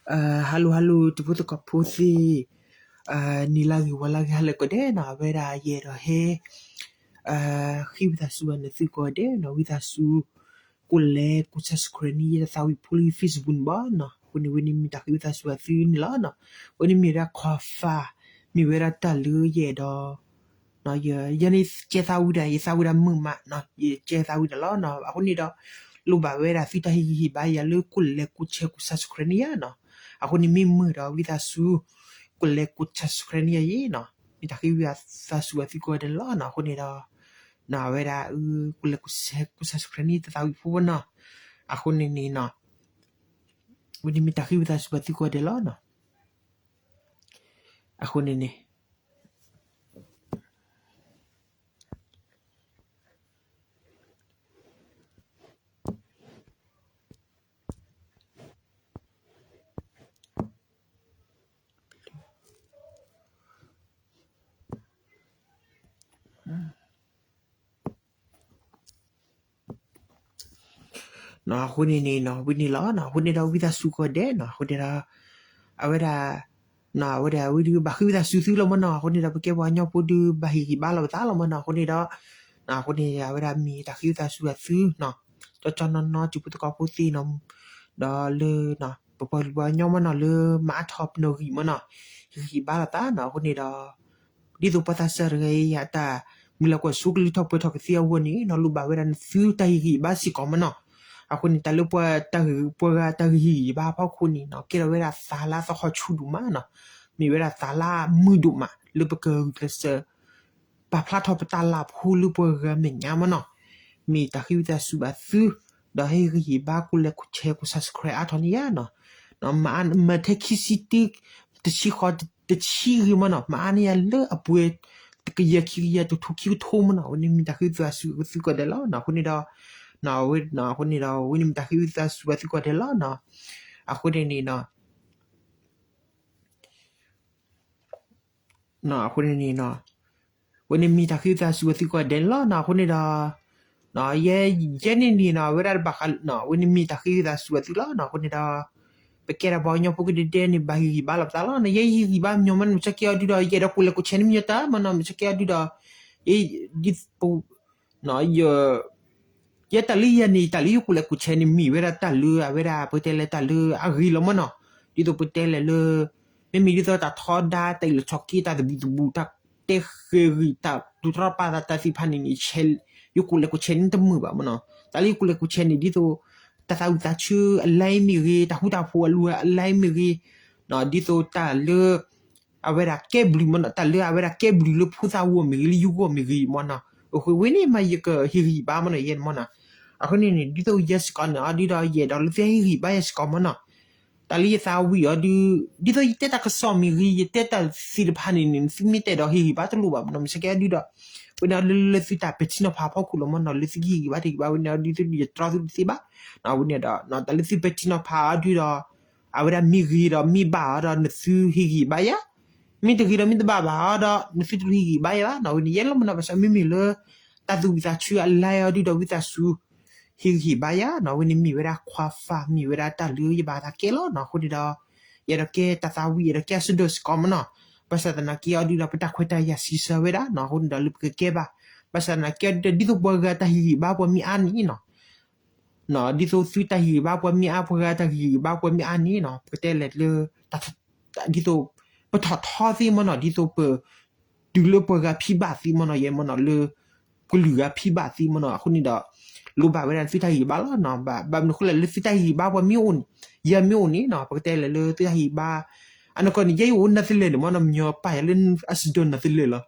hello hello တံၤဖိသကိးဖိသ့ၣ်, နံၤလၢဂ့ၤဝါလၢဂ့ၤ ဟါလၢကိးဂၤဒဲးနီၤ, အဝဲဒၣ်ယအဲၣ်ဒိးဟဲ ဃ့ဝံသးစူၤဘၣ်နသုကိးဂၤဒဲးနီၤ, ဝံသးစူၤ ကိးlikeကိး subscribe န့ၢ်ယတၢ်သးဝံၣ်ဖိလၢ Facebook န့ၣ်ဘၣ်နီၤ, အဃိန့ၣ် ဝဲန့ၣ်မ့ၢ်တၢ်ဃ့ဝံသးစူၤဘၣ်သုန့ၣ်လီၤနီၤ, ဝဲန့ၣ်မ့ၢ်ဝဲဒၣ် ခွါဖး, မ့ၢ်ဝဲဒၣ်တၢ်လၢယအဲၣ်ဒိး ယဲန့ၣ်ကဲသးဝံၣ်ဒၣ်, ယသးဝံၣ်ဒၣ်မုာ်မးနီၤ, ယကဲသးဝံၣ်ဒၣ်လီၤနီၤ, အဃိန့ၣ်ဒီး လိၣ်ဘၣ်ဝဲဒၣ်သုတၢ်ဟ့ၣ်ဂံၢ်ဟ့ၣ်ဘါယၤလၢကိးlikeကိးshareကိး subscribe န့ၢ်ယၤနီၤ, အဃိန့ၣ်မ့ၢ်မုာ်ဒီးဝံသးစူၤ ကိးlikeကိး subscribe န့ၢ်ယၤအံၤနီၤ, မ့ၢ်တၢ်ဃ့ဝံသးစူၤဘၣ်သုကိးဂၤဒဲးန့ၣ်လီၤနီၤ, အဃိန့ၣ်ဒီး အဝဲဒၣ် ကိးlikeကိးshareကိး subscribe န့ၢ်တၢ်သးဝံၣ်ဖိနီၤ, အဃိန့ၣ်န့ၣ်နီၤ, ဝဲန့ၣ်မ့ၢ်တၢ်ဃ့ဝံသးစူၤဘၣ်သုကိးဂၤဒဲးလီၤနီၤ, အဃိန့ၣ်န့ၣ် အဃိန့ၣ်န့ၣ်နီၤ, ဝဲန့ၣ်လီၤနီၤ, အဃိန့ၣ်ဒီးဝံသးစူၤကိးဂၤဒဲးနီၤ, အဃိန့ၣ်ဒီး အဝဲဒၣ် အဝဲဒၣ်ဝဲဒၣ်ဘၣ်ဃ့ဝံသးစူၤသုလီၤမနီၤ, အဃိန့ၣ်ဒီး ပကဲပှၤကညီဖိဒုးဘၣ်ဟ့ၣ်ဂံၢ်ဘါလီၤပသးလီၤမနီၤ, အဃိန့ၣ်ဒီး အဃိန့ၣ် အဝဲဒၣ်မ့ၢ်တၢ်ဃ့ဝံသးစူၤဘၣ်သုနီၤ, ကၠီကၠီနီၢ်နီၢ် တံၤဖိသကိးဖိသ့ၣ်နီၤ, ဒီးလၢ ပပှၤကလုာ်ပှၤကညီမနီၤ လၢမၤအါထီၣ်ပနီၣ်ဂံၢ်မနီၤ, ဟ့ၣ်ဂံၢ်ဘါလီၤသးနီၤ, အဃိန့ၣ်ဒီး ဒ်သိးပှၤသးစၢ်တဂၤအံၤ အတၢ်မုၢ်လၢ်ကွၢ်စိကလုၢ်ထီၣ်ပှဲၤထီၣ်ကသ့အဂီၢ်န့ၣ်နီၤ, လိၣ်ဘၣ်ဝဲဒၣ်နသုတၢ်ဟ့ၣ်ဂံၢ်ဘါစ့ၢ်ကီးမနီၤ, အဃိန့ၣ် တၢ်လၢပှၤတၢ်ဂ့ၢ်ပှၤဂၤတၢ်ဟ့ၣ်ဂံၢ်ဟ့ၣ်ဘါအဖီခိၣ်န့ၣ်နီၤ, ကဲထီၣ်ဝဲဒၣ်သးလၢအသဟီၣ်ဆူၣ်ဒိၣ်မးနီၤ, မ့ၢ်ဝဲဒၣ်သးလၢအမုာ်ဒိၣ်မး လၢပကဂုာ်ကျဲးစၢး ပာ်ဖျါထီၣ်ပတၢ်လၢ်ဖိလၢပှၤဂၤမဲာ်ညါမနီၤ, မ့ၢ်တၢ်ဃ့ဝံသးစူၤဘၣ်သု, ဒီးဟ့ၣ်ဂံၢ်ဟ့ၣ်ဘါကိးlikeကိးshareကိး subscribe အါထီၣ်န့ၢ်ယၤနီၤ, မၤထဲခံဆံတၢ တဆံဃီ တဆံဂ့ၤမနီၤ, မၤအါန့ၢ်ယၤလၢအပှဲၤ တကယၤခံကယၤတကထိခံကထိမနီၤ, ဝဲန့ၣ်မ့ၢ်တၢ်ဃ့ဝံသးစူၤသုကိးဂၤဒဲးလီၤနီၤ, အဃိန့ၣ်ဒီး အဃိန့ၣ်ဒီး ဝဲန့ၣ်မ့ၢ်တၢ်ဃ့ဝံသးစူၤဘၣ်သုကိးဂၤဒဲးလီၤနီၤ, အဃိန့ၣ်န့ၣ်နီၤ အဃိန့ၣ်န့ၣ်နီၤ, ဝဲန့ၣ်မ့ၢ်တၢ်ဃ့ဝံသးစူၤဘၣ်သုကိးဂၤဒဲးန့ၣ်လီၤနီၤ, အဃိန့ၣ်ဒီး ယဲ ယဲန့ၣ်န့ၣ်နီၤ အဝဲဒၣ်တဘၣ်ဃး ဝဲန့ၣ်မ့ၢ်တၢ်ဃ့ဝံသးစူၤဘၣ်သုလီၤနီၤ, အဃိန့ၣ်ဒီး ပကဲဒၣ်ပှၤကညီဖိကဒဲကဒဲန့ၣ် ဘၣ်ဟ့ၣ်ဂံၢ်ဘါလီၤပသးလီၤနီၤ, ယဲယဟ့ၣ်ဂံၢ်ဘါမညီမနီၤ မ့ၢ်ဆၢက့ၤအီၤဒုဒီး ယအဲၣ်ဒိးကိးlikeကိးshareန့ၢ်မညီတၢ်မနီၤ, မ့ၢ်ဆၢက့ၤအီၤဒုဒီး ယ ဒ်သိး ယဲတၢ်လၢယၤန့ၣ် တၢ်လၢယကိးlikeကိးshareန့ၣ် မ့ၢ်ဝဲဒၣ်တၢ်လၢအဝဲဒၣ် ပကတဲလဲၣ်တၢ်လၢအဂ့ၤလီၤမနီၤ, ဒ်သိးပကတဲလဲၣ်လၢ မ့မ့ၢ်ဒ်သိးတၢ်ထီဒါ တၢ်အ့ၣ်လိာ်ဆိးက့ တၢ်သဘံၣ်သဘုၣ် တၢ်တဲဃဲၤဂံၢ် တၢ်တူၢ်တြီပာ်သး တၢ်သ့ၣ်တဖၣ်န့ၣ်န့ၣ် ယကိးlikeကိးshareန့ၣ်တမုာ်ဘၣ်မနီၤ, တၢ်လၢယကိးlikeကိးshareန့ၣ် ဒ်သိး တၢ်သးဝံၣ်သးဆၢအlikeမ့ၢ်ဂ့ၤ တၢ်ဃူတၢ်ဖိးအလူၤအlikeမ့ၢ်ဂ့ၤ, ဒ်သိးတၢ်လၢ အဝဲဒၣ်ကဲဘျုးမနီၤ, တၢ်လၢအဝဲဒၣ်ကဲဘျုးလၢဖိသၣ်ဝီၤမ့ၢ်ဂ့ၤ လၢယဂီၢ်မ့ၢ်ဂ့ၤမနီၤ, အဃိဝဲန့ၣ်မး ယကဟ့ၣ်ဂံၢ်ဘါမနီၤ ယဲန့ၣ်မနီၤ, အဃိန့ၣ်န့ၣ် ဒ်သိးယဲစ့ၢ်ကီးန့ၣ် အီၤဒုဒီး ယအဲၣ်ဒိးလၢသုဟ့ၣ်ဂံၢ်ဘါယၤစ့ၢ်ကီးမနီၤ, တၢ်လၢယသးဝံၣ်အီၤဒု ဒ်သိးယတဲတၢ်ကစီၣ်မ့ၢ်ဂ့ၤ ယတဲတၢ်သ့ၣ်တဖၣ်န့ၣ်န့ၣ် သုမ့ၢ်တအဲၣ်ဒိးဟ့ၣ်ဂံၢ်ဘါတလိၣ်ဘၣ်မနီၤ, မ့ၢ်ဆၢက့ၤအီၤဒုဒီး ဝဲန့ၣ်အီၤလၢလၢသုတၢ်ပဲာ်ထံနီၤဖးအဖီခိၣ်လီၤမနီၤ, လၢသုကဟ့ၣ်ဂံၢ်ဘါတဟ့ၣ်ဂံၢ်ဘါဝဲန့ၣ်အီၤဒု သုယတြီသုတသ့ဘၣ်, ဝဲန့ၣ်ဒီး တၢ်လၢသုပဲာ်ထံနီၤဖးအီၤဒုဒီး အဝဲဒၣ်မ့ၢ်ဂ့ၤဒီးမ့ၢ်ဘၣ်အီၤဒီး နသုဟ့ၣ်ဂံၢ်ဘါယၤ, မ့ၢ်တဂ့ၤဒီးမ့ၢ်တဘၣ်ဘၣ်အီၤဒီး နသုတဟ့ၣ်ဂံၢ်ဘါယၤဘၣ်နီၤ, ဝဲန့ၣ်ယဲလီၤမနီၤ, ဘၣ်ဆၣ်မ့မ့ၢ်လၢ တၢ်သူၣ်ဝံၣ်သးဆၢအlikeအီၤဒုဒီး ဝံသးစူၤ ဟ့ၣ်ဂံၢ်ဟ့ၣ်ဘါယၤနီၤ, ဝဲန့ၣ်မ့ၢ်ဝဲဒၣ်ခွါဖး မ့ၢ်ဝဲဒၣ်တၢ်လၢယဘၣ်သးကဲလီၤနီၤ, အဃိန့ၣ်ဒီး ယအဲၣ်ဒိးကဲတၢ်သးဝံၣ် ယအဲၣ်ဒိးကဲအစုဒိၣ်စ့ၢ်ကီးမနီၤ, ဘၣ်ဆၣ်သနာ်က့အီၤဒုဒီး ပတၢ်ခွဲးတၢ်ယာ်စံးဆၢဝဲဒၣ်နီၤ, အဃိန့ၣ်ဒီးလၢပကကဲဘၣ်, ဘၣ်ဆၣ်သနာ်က့အီၤဒုဒီး ဒ်သိးပှၤဂၤတၢ်ဟ့ၣ်ဂံၢ်ဘါပှၤမ့ၢ်အါန့ၣ်နီၤ ဒ်သိးသုတၢ်ဟ့ၣ်ဂံၢ်ဘါပှၤမ့ၢ်အါ ပှၤဂၤတၢ်ဟ့ၣ်ဂံၢ်ဘါပှၤမ့ၢ်အါန့ၣ်နီၤ, ပကတဲလဲၣ်လၢ ဒ်သိး ပထီၣ်ထီသ့မနီၤ, ဒ်သိးပ တုၤလၢပှၤဂၤဖံးဘၣ်သ့မနီၤ, ယဲမနီၤလၢ ကလုာ်ဂၤဖံးဘၣ်သ့မနီၤ, အဃိန့ၣ်ဒီး လိၣ်ဘၣ်ဝဲဒၣ်သုတၢ်ဟ့ၣ်ဂံၢ်ဘါလီၤနီၤ, ဘၣ်မနုၤအဃိလဲၣ်လၢသုတၢ်ဟ့ၣ်ဂံၢ်ဘါပှၤမ့ၢ်အိၣ်န့ၣ်, ယဲမ့ၢ်အိၣ်န့ၣ်နီၤ, ပကတဲလဲၣ်လၢသုတၢ်ဟ့ၣ်ဂံၢ်ဘါ အနီၢ်ကီၢ်န့ၣ် ယဲယအိၣ်နၤသလဲၣ်န့ၣ်မနီၤ, မညီပၢ်ယၤလၢအစုဒိၣ်နၤသလဲၣ်လီၤ,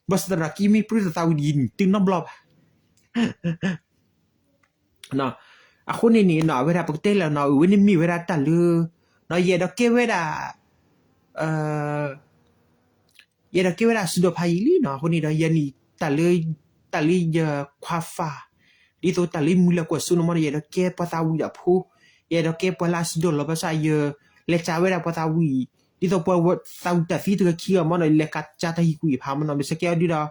ဘၣ်ဆၣ်သနာ်က့မ့ၢ်ပြၢသးဝံၤဒီးယန့ၣ်တုၤနီတဘျီဘၣ် အဃိန့ၣ်န့ၣ်နီၤ အဝဲဒၣ်ပကတဲလဲၣ်နီၤ, အဝဲန့ၣ်မ့ၢ်ဝဲဒၣ်တၢ်လၢ ယအဲၣ်ဒိးကဲဝဲဒၣ် ယအဲၣ်ဒိးကဲဝဲဒၣ်အစုဒိၣ်ဖးယံာ်လံနီၤ, အဃိန့ၣ်ဒီးယဲန့ၣ် တၢ်လၢ တၢ်လၢယခွါဖး ဒ်သိးတၢ်လၢမုၢ်လၢ်ကွၢ်စိနီၤမနီၤ, ယအဲၣ်ဒိးကဲပှၤသးဝံၣ်ဒၣ်ဖိ, ယအဲၣ်ဒိးကဲပှၤလၢအစုဒိၣ်လီၤ, ဘၣ်ဆၣ်ယလဲၤကးဝဲဒၣ်ပှၤသးဝံၣ် ဒ်သိးပှၤသးဝံၣ်တၢ်သံတဂၤခံဂၤမနီၤ, ယလဲၤကးစၢ်တၢ်ဟ့ၣ်ကူၣ်ဟ့ၣ်ဖးမနီၤ, မ့ၢ်ဆၢက့ၤအီၤဒုဒီး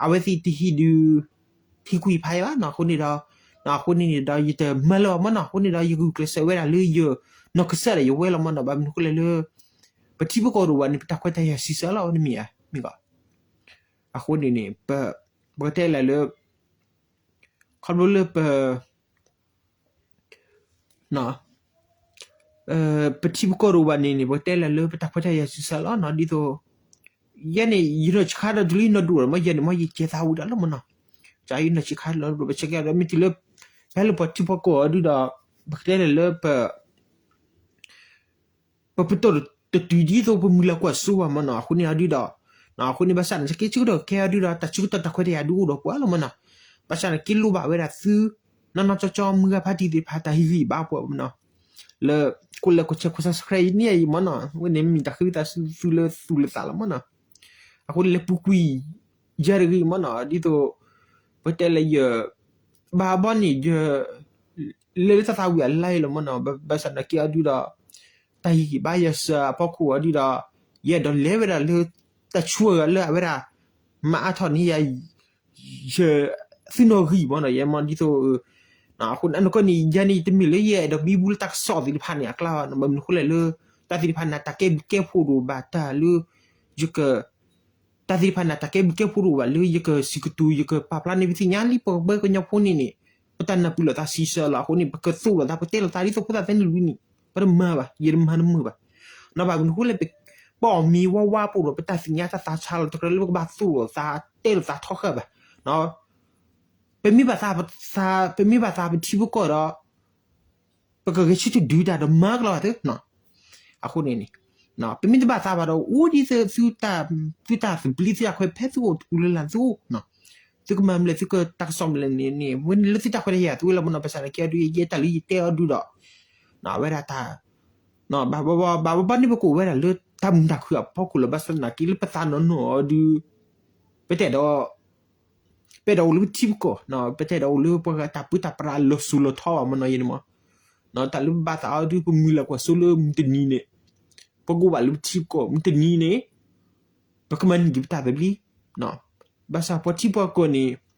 အဝဲသ့ၣ်တဟ့ၣ်ဒုး ဟ့ၣ်ကူၣ်ဟ့ၣ်ဖးယၤဘၣ်နီၤ, အဃိန့ၣ်ဒီး အဃိန့ၣ်န့ၣ်ဒီး ယတမၤလၢၤဘၣ်မနီၤ, အဃိန့ၣ်ဒီး ယဂုာ်ကျဲးစၢးဝဲဒၣ်လၢယ နီၢ်ကစၢ်ဒီးယဝဲလီၤမ့ၢ်နီၤ. ဘၣ်မနုၤအဃိလဲၣ်လၢ ပထံပကီၢ်တအိၣ်ဘၣ်န့ၣ် ပတၢ်ခွဲးတၢ်ယာ်ဆံးစၢ်လီၤ နမ့ၢ်ဧါ, မ့ၢ်ကီး. အဃိန့ၣ်န့ၣ် ပ ပကတဲလဲၣ်လၢ ခီဖျိလၢပ ပထံပကီၢ်တအိၣ်ဘၣ်န့ၣ်န့ၣ် ပကတဲလဲၣ်လၢပတၢ်ခွဲးတၢ်ယာ်ဆံးစၢ်လီၤနီၤ. ဒ်သိး ယဲန့ၣ် ယနီၢ်ဆံးခါဒီးတုၤလၢယနီၢ်ဒိၣ်ဒီး မ့ၢ်ယဲန့ၣ် မ့ၢ်ယကဲသးဝံၤဒီးလီၤမ့ၢ်နီၤ. ယနီၢ်ဆံးခါလီၤဒီး ပဆဲးကဲဒီး မ့ၢ်တုၤလၢ ဖဲလၢပှၤထံပှၤကီၢ်အီၤဒုဒီး ပကတဲလဲၣ်လၢပ ပပတီၢ်တတုၤဒ်သိးပမုၢ်လၢ်ကွၢ်စိဘၣ်မ့ၢ်နီၤ. အဃိန့ၣ်အီၤဒုဒီး အဃိန့ၣ်ဘၣ်ဆၣ်န့ၣ် က့ၤဆၢကတီၢ်ခဲအီၤဒုဒီး တၢ်ဆၢကတီၢ်တၢ်ခွဲးတၢ်ယာ်ဒုအိၣ်ဒီးပှၤလီၤမ့ၢ်နီၤ. ဘၣ်ဆၣ်န့ၣ် က့ၤလိၣ်ဘၣ်ဝဲဒၣ်သု နီၢ်နီၢ်ကၠီကၠီ မုၢ်ဂၤဖါတံၢ်သ့ၣ်တဖၣ် တၢ်ဟ့ၣ်ဂံၢ်ဘါပှၤမ့ၢ်နီၤ. လၢ ကိးလဲၤကိးဆဲးကိး subscribe ယန့ၢ်အံၤမ့ၢ်နီၤ. အဝဲန့ၣ်မ့ၢ်တၢ်ဃ့ဝံသးစူၤသုလၢသူၣ်လၢသးလီၤမ့ၢ်နီၤ. အဃိန့ၣ်လၢပူၤကွံာ် ယၤတဂ့ၤမ့ၢ်နီၤ ဒ်သိး ပတဲလၢယ ဘၣ်ဘီန့ၣ် ယ လဲၤလၢတၢ်သးဝံၣ်အလါအံၤလီၤမ့ၢ်နီၤ. ဘၣ်ဆၣ်သနာ်က့အီၤဒုဒီး တၢ်ဟ့ၣ်ဂံၢ်ဘါယၤစၢၤအဖီခိၣ်အီၤဒုဒီး ယအဲၣ်ဒိးလဲၤဝဲဒၣ်လၢ တၢ်ဆူအဂၤလၢအဝဲဒၣ် မၤအါထီၣ်န့ၢ်ယၤ ယ သုနီၣ်ဂံၢ်မ့ၢ်နီၤ ယဲမ့ၢ်ဒ်သိး အဃိန့ၣ် အနီၢ်ကီၢ်န့ၣ် ယၤန့ၣ် တမ့ၢ်လၢယအဲၣ်ဒိးမံဘူလၢတၢ်ကစီၣ်သ့ၣ်တဖၣ်န့ၣ် အကျါဘၣ်နီၤ. ဘၣ်မနုၤအဃိလဲၣ်လၢ တၢ်သ့ၣ်တဖၣ်န့ၣ် တၢ်ကဲဘျုးကဲဖှိၣ်တအိၣ်ဘၣ် တၢ်လၢ ယက တၢ်သ့ၣ်တဖၣ်န့ၣ် တၢ်ကဲဘျုးကဲဖှိၣ်တအိၣ်ဘၣ်လၢယကစံးကတိၤ ယကပာ်ဖျါန့ၢ်ပသ့ၣ်ညါလံ ပကဘၣ်ကညီဖိန့ၣ်န့ၣ် ပတၢ်နၢ်ပၢၢ်လိာ်သးဆံးစၢ်လီၤ. အဃိန့ၣ် ပကသိၣ်လိာ်သး ပတဲလိာ်သးဒ်သိးဖိသၣ်သဲနုာ်လွံၢ်န့ၣ် ပတမၤဘၣ် ယတမၤတမုာ်ဘၣ်. နီၤ ဘၣ်မနုၤအဃိလဲၣ် ပအီၣ်မ့ၤဝါဝါပအိၣ်ဒီး ပတၢ်သ့ၣ်ညါတၢ်သးဆါလီၤ တကြၢးလၢပကဘၣ်သိၣ်လိာ်သး တဲလိာ်သးထီဃာ်ဘၣ်. ပမ့ၢ်ဘၣ်သး ပမ့ၢ်ဘၣ်သးပထံပကီၢ်ဒီး ပကဂဲၤဆၢထၢၣ်ဒုးတၢ်ဒီးမၤကလီၤသ့နီၤ. အဃိန့ၣ်န့ၣ် ပမ့ၢ်တဘၣ်သးဘၣ်ဒီး အိၣ်ဒ်သိး သုတၢ်သဘျ့ သုတၢ်ခွဲး ဖဲသုအိၣ်တပူၤလၢ်လၢ်သုအိၣ် သုကမၤမလဲၣ် သုကတၢ်ကစီၣ်မလဲၣ်န့ၣ်န့ၣ် ဝဲန့ၣ်လၢသုတၢ်ခွဲးတၢ်ယာ်သုဝဲလီၤမ့ၢ်နီၤ. ဘၣ်ဆၣ်သနာ်က့အီၤဒု ယဲတၢ်လၢယတဲအီၤဒုဒီး အဝဲဒၣ်တၢ် ဘၣ်ဘၣ်ဘၣ်ဘၣ်န့ၣ် ပကအိၣ်ဝဲဒၣ်လၢတၢ်မုာ်တၢ်ခုၣ်အဖီခိၣ်လီၤ. ဘၣ်ဆၣ်သနာ်က့လၢပသးနီၢ်နီၢ်အီၤဒု ပတဲဒီး ပအဲၣ်ဒိးအိၣ်လၢပထံပကီၢ် ပတအဲၣ်ဒိးအိၣ်လၢပှၤဂၤတၢ်ပၢတၢ်ပြးလီၤစိၤလီၤထီဘၣ်မ့ၢ်နီၤ ယဲန့ၣ်မ့ၢ် တၢ်လၢပဘၣ်သးအီၤဒု ပမုၢ်လၢ်ကွၢ်စိလၢမုၢ်တနံၤန့ၣ် ပကအိၣ်ဘၣ်လၢပထံပကီၢ် မုၢ်တနံၤန့ၣ် ပကမၤန့ၢ်က့ၤပတၢ်သဘျ့ ဘၣ်ဆၣ်ပှၤထံပှၤကီၢ်န့ၣ် ဘၣ်ဘၣ်ဘၣ်န့ၣ် တၢ်အိၣ်ဝဲ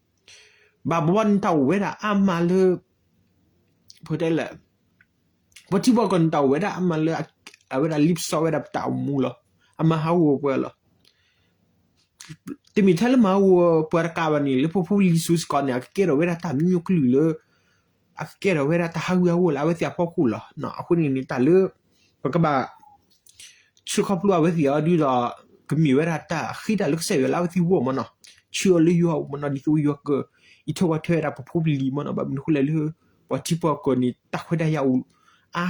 ဒၣ်အါမးလၢ ပတဲလဲၣ် ပှၤထံပှၤကီၢ်န့ၣ် တၢ်အိၣ်ဝဲဒၣ်အါမးလၢ အဝဲဒၣ်လံပစီဝဲဒၣ်ပတၢ်အိၣ်မူလီၤ. အမၤဟးဂီၤပှၤလီၤ. တမ့ၢ်ထဲလၢမၤဟးဂီၤပှၤတကးဘၣ်န့ၣ် လၢပဖိပလံၤစိၤစ့ၢ်ကီးန့ၣ် အကကဲထီၣ်ဝဲဒၣ်တၢ်မံၤမံၤကလုာ်လၢ အကကဲထီၣ်ဝဲဒၣ်တၢ်ဟးဂူာ်ဟးဂီၤလၢအဝဲသ့ၣ်အဖီခိၣ်လီၤ. အဃိန့ၣ်န့ၣ် တၢ်လၢ ပကဘၣ် ဆှၢခီဖျိအဝဲသ့ၣ်အီၤဒုဒီး ကမ့ၢ်ဝဲဒၣ်တၢ်ဃ့တၢ်လၢကစၢ်ယွၤလၢအဝဲသ့ၣ်ဂီၢ်မ့ၢ်နီၤ, ဆှၢအီၤလၢယွၤအအိၣ်မ့ၢ်နီၤ, ဒ်သိးယွၤကအံးထွဲကွၢ်ထွဲဝဲဒၣ်ပဖိပလံၤမ့ၢ်နီၤ, ဘၣ်မနုၤအဃိလဲၣ်လၢ ပှၤထံပှၤကီၢ်န့ၣ် တၢ်ခွဲးတၢ်ယာ်အိၣ်အါ, တၢ်သဘျ့အိၣ်အါတုၤလၢ ဖိသၣ်ဒိၣ်ထီၣ်ဆၢက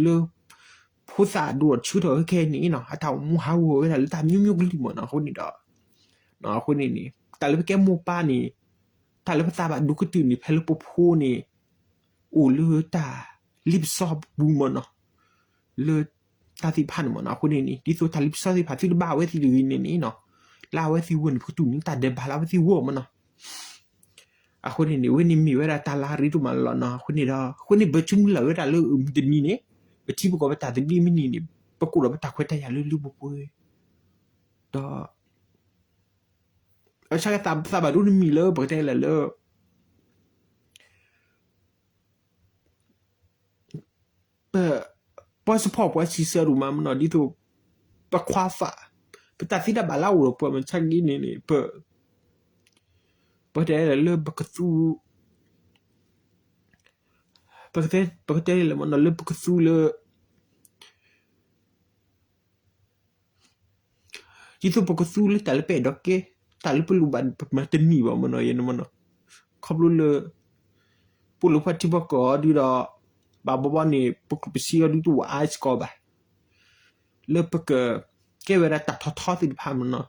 တီၢ်ခဲအံၤန့ၣ်နီၤ, အတၢ်အိၣ်မူဟးဂီၤဝဲဒၣ်လၢတၢ်မံၤမံၤကလုာ်မ့ၢ်နီၤ, အဃိန့ၣ်ဒီး အဃိန့ၣ်န့ၣ် တၢ်လၢပကဲမိၢ်ပၢ်န့ၣ် တၢ်လၢပသးဘၣ်ဒိကတၢၢ်န့ၣ် ဖဲလၢပဖိန့ၣ် အိၣ်လၢတၢ်လ့ပစီပူၤမ့ၢ်နီၤ, လၢတၢ်သ့ၣ်တဖၣ်န့ၣ်မ့ၢ်နီၤ, အဃိန့ၣ်န့ၣ် ဒ်သိးတၢ်လ့ပစီသ့ၣ်တဖၣ် သုတဘၣ်အဝဲသ့ၣ်တဂ့ၤန့ၣ်န့ၣ်နီၤ, လၢအဝဲသ့ၣ်ဂီၢ်န့ၣ် ပကတူၢ်န့ၢ်တၢ်ဒဲးဘးလၢအဝဲသ့ၣ်ဂီၢ်မ့ၢ်နီၤ, အဃိန့ၣ်န့ၣ် အဝဲန့ၣ်မ့ၢ်ဝဲဒၣ်တၢ်လၢအရ့ဒိၣ်မးလီၤနီၤ, အဃိန့ၣ်ဒီး အဃိန့ၣ် ပဆိကမိၣ်လၢဝဲဒၣ်လၢမုၢ်တနံၤန့ၣ် ပထံပကီၢ်ပတၢ်သဘျ့မ့ၢ်န့ၢ်န့ၣ် ပကအိၣ်ဒီးပတၢ်ခွဲးတၢ်ယာ်လၢလၢပှဲၤပှဲၤ ဒီး အဆၢကသးဘၣ်ဒိနမံၤလၢပကတဲလဲၣ်လၢ ပ ပှၤစ့ၢ်ဖီၣ်ပှၤစံးဆၢဒိၣ်မးမ့ၢ်နီၤ, ဒ်သိး ပခွါသး ပတၢ်သ့တၢ်ဘၣ်လၢအအိၣ်ဒီးပှၤမုၢ်ဆါက့န့ၣ်န့ၣ် ပ ပကတဲလဲၣ်လၢပကသူ ပကတဲ ပကတဲလဲၣ်မ့ၢ်နီၤ လၢပကသူလၢ ဒ်သိးပကသူလၢတၢ်လၢပအဲၣ်ဒိးကဲ တၢ်လၢပလိၣ်ဘၣ်န့ၣ် ပမၤတန့ၢ်ဘၣ်မ့ၢ်နီၤ, ယဲန့ၣ်မ့ၢ်နီၤ, ခီဖျိလၢ ပအိၣ်လၢပှၤထံပှၤကီၢ်အီၤဒုဒီး ဘၣ်ဘီဘီန့ၣ် ပကျိၣ်ပစ့အီၤဒုတအိၣ်အါစ့ၢ်ကီးဘၣ်, လၢပက ကဲဝဲဒၣ်တၢ်ထီထီသ့ၣ်တဖၣ်မ့ၢ်နီၤ,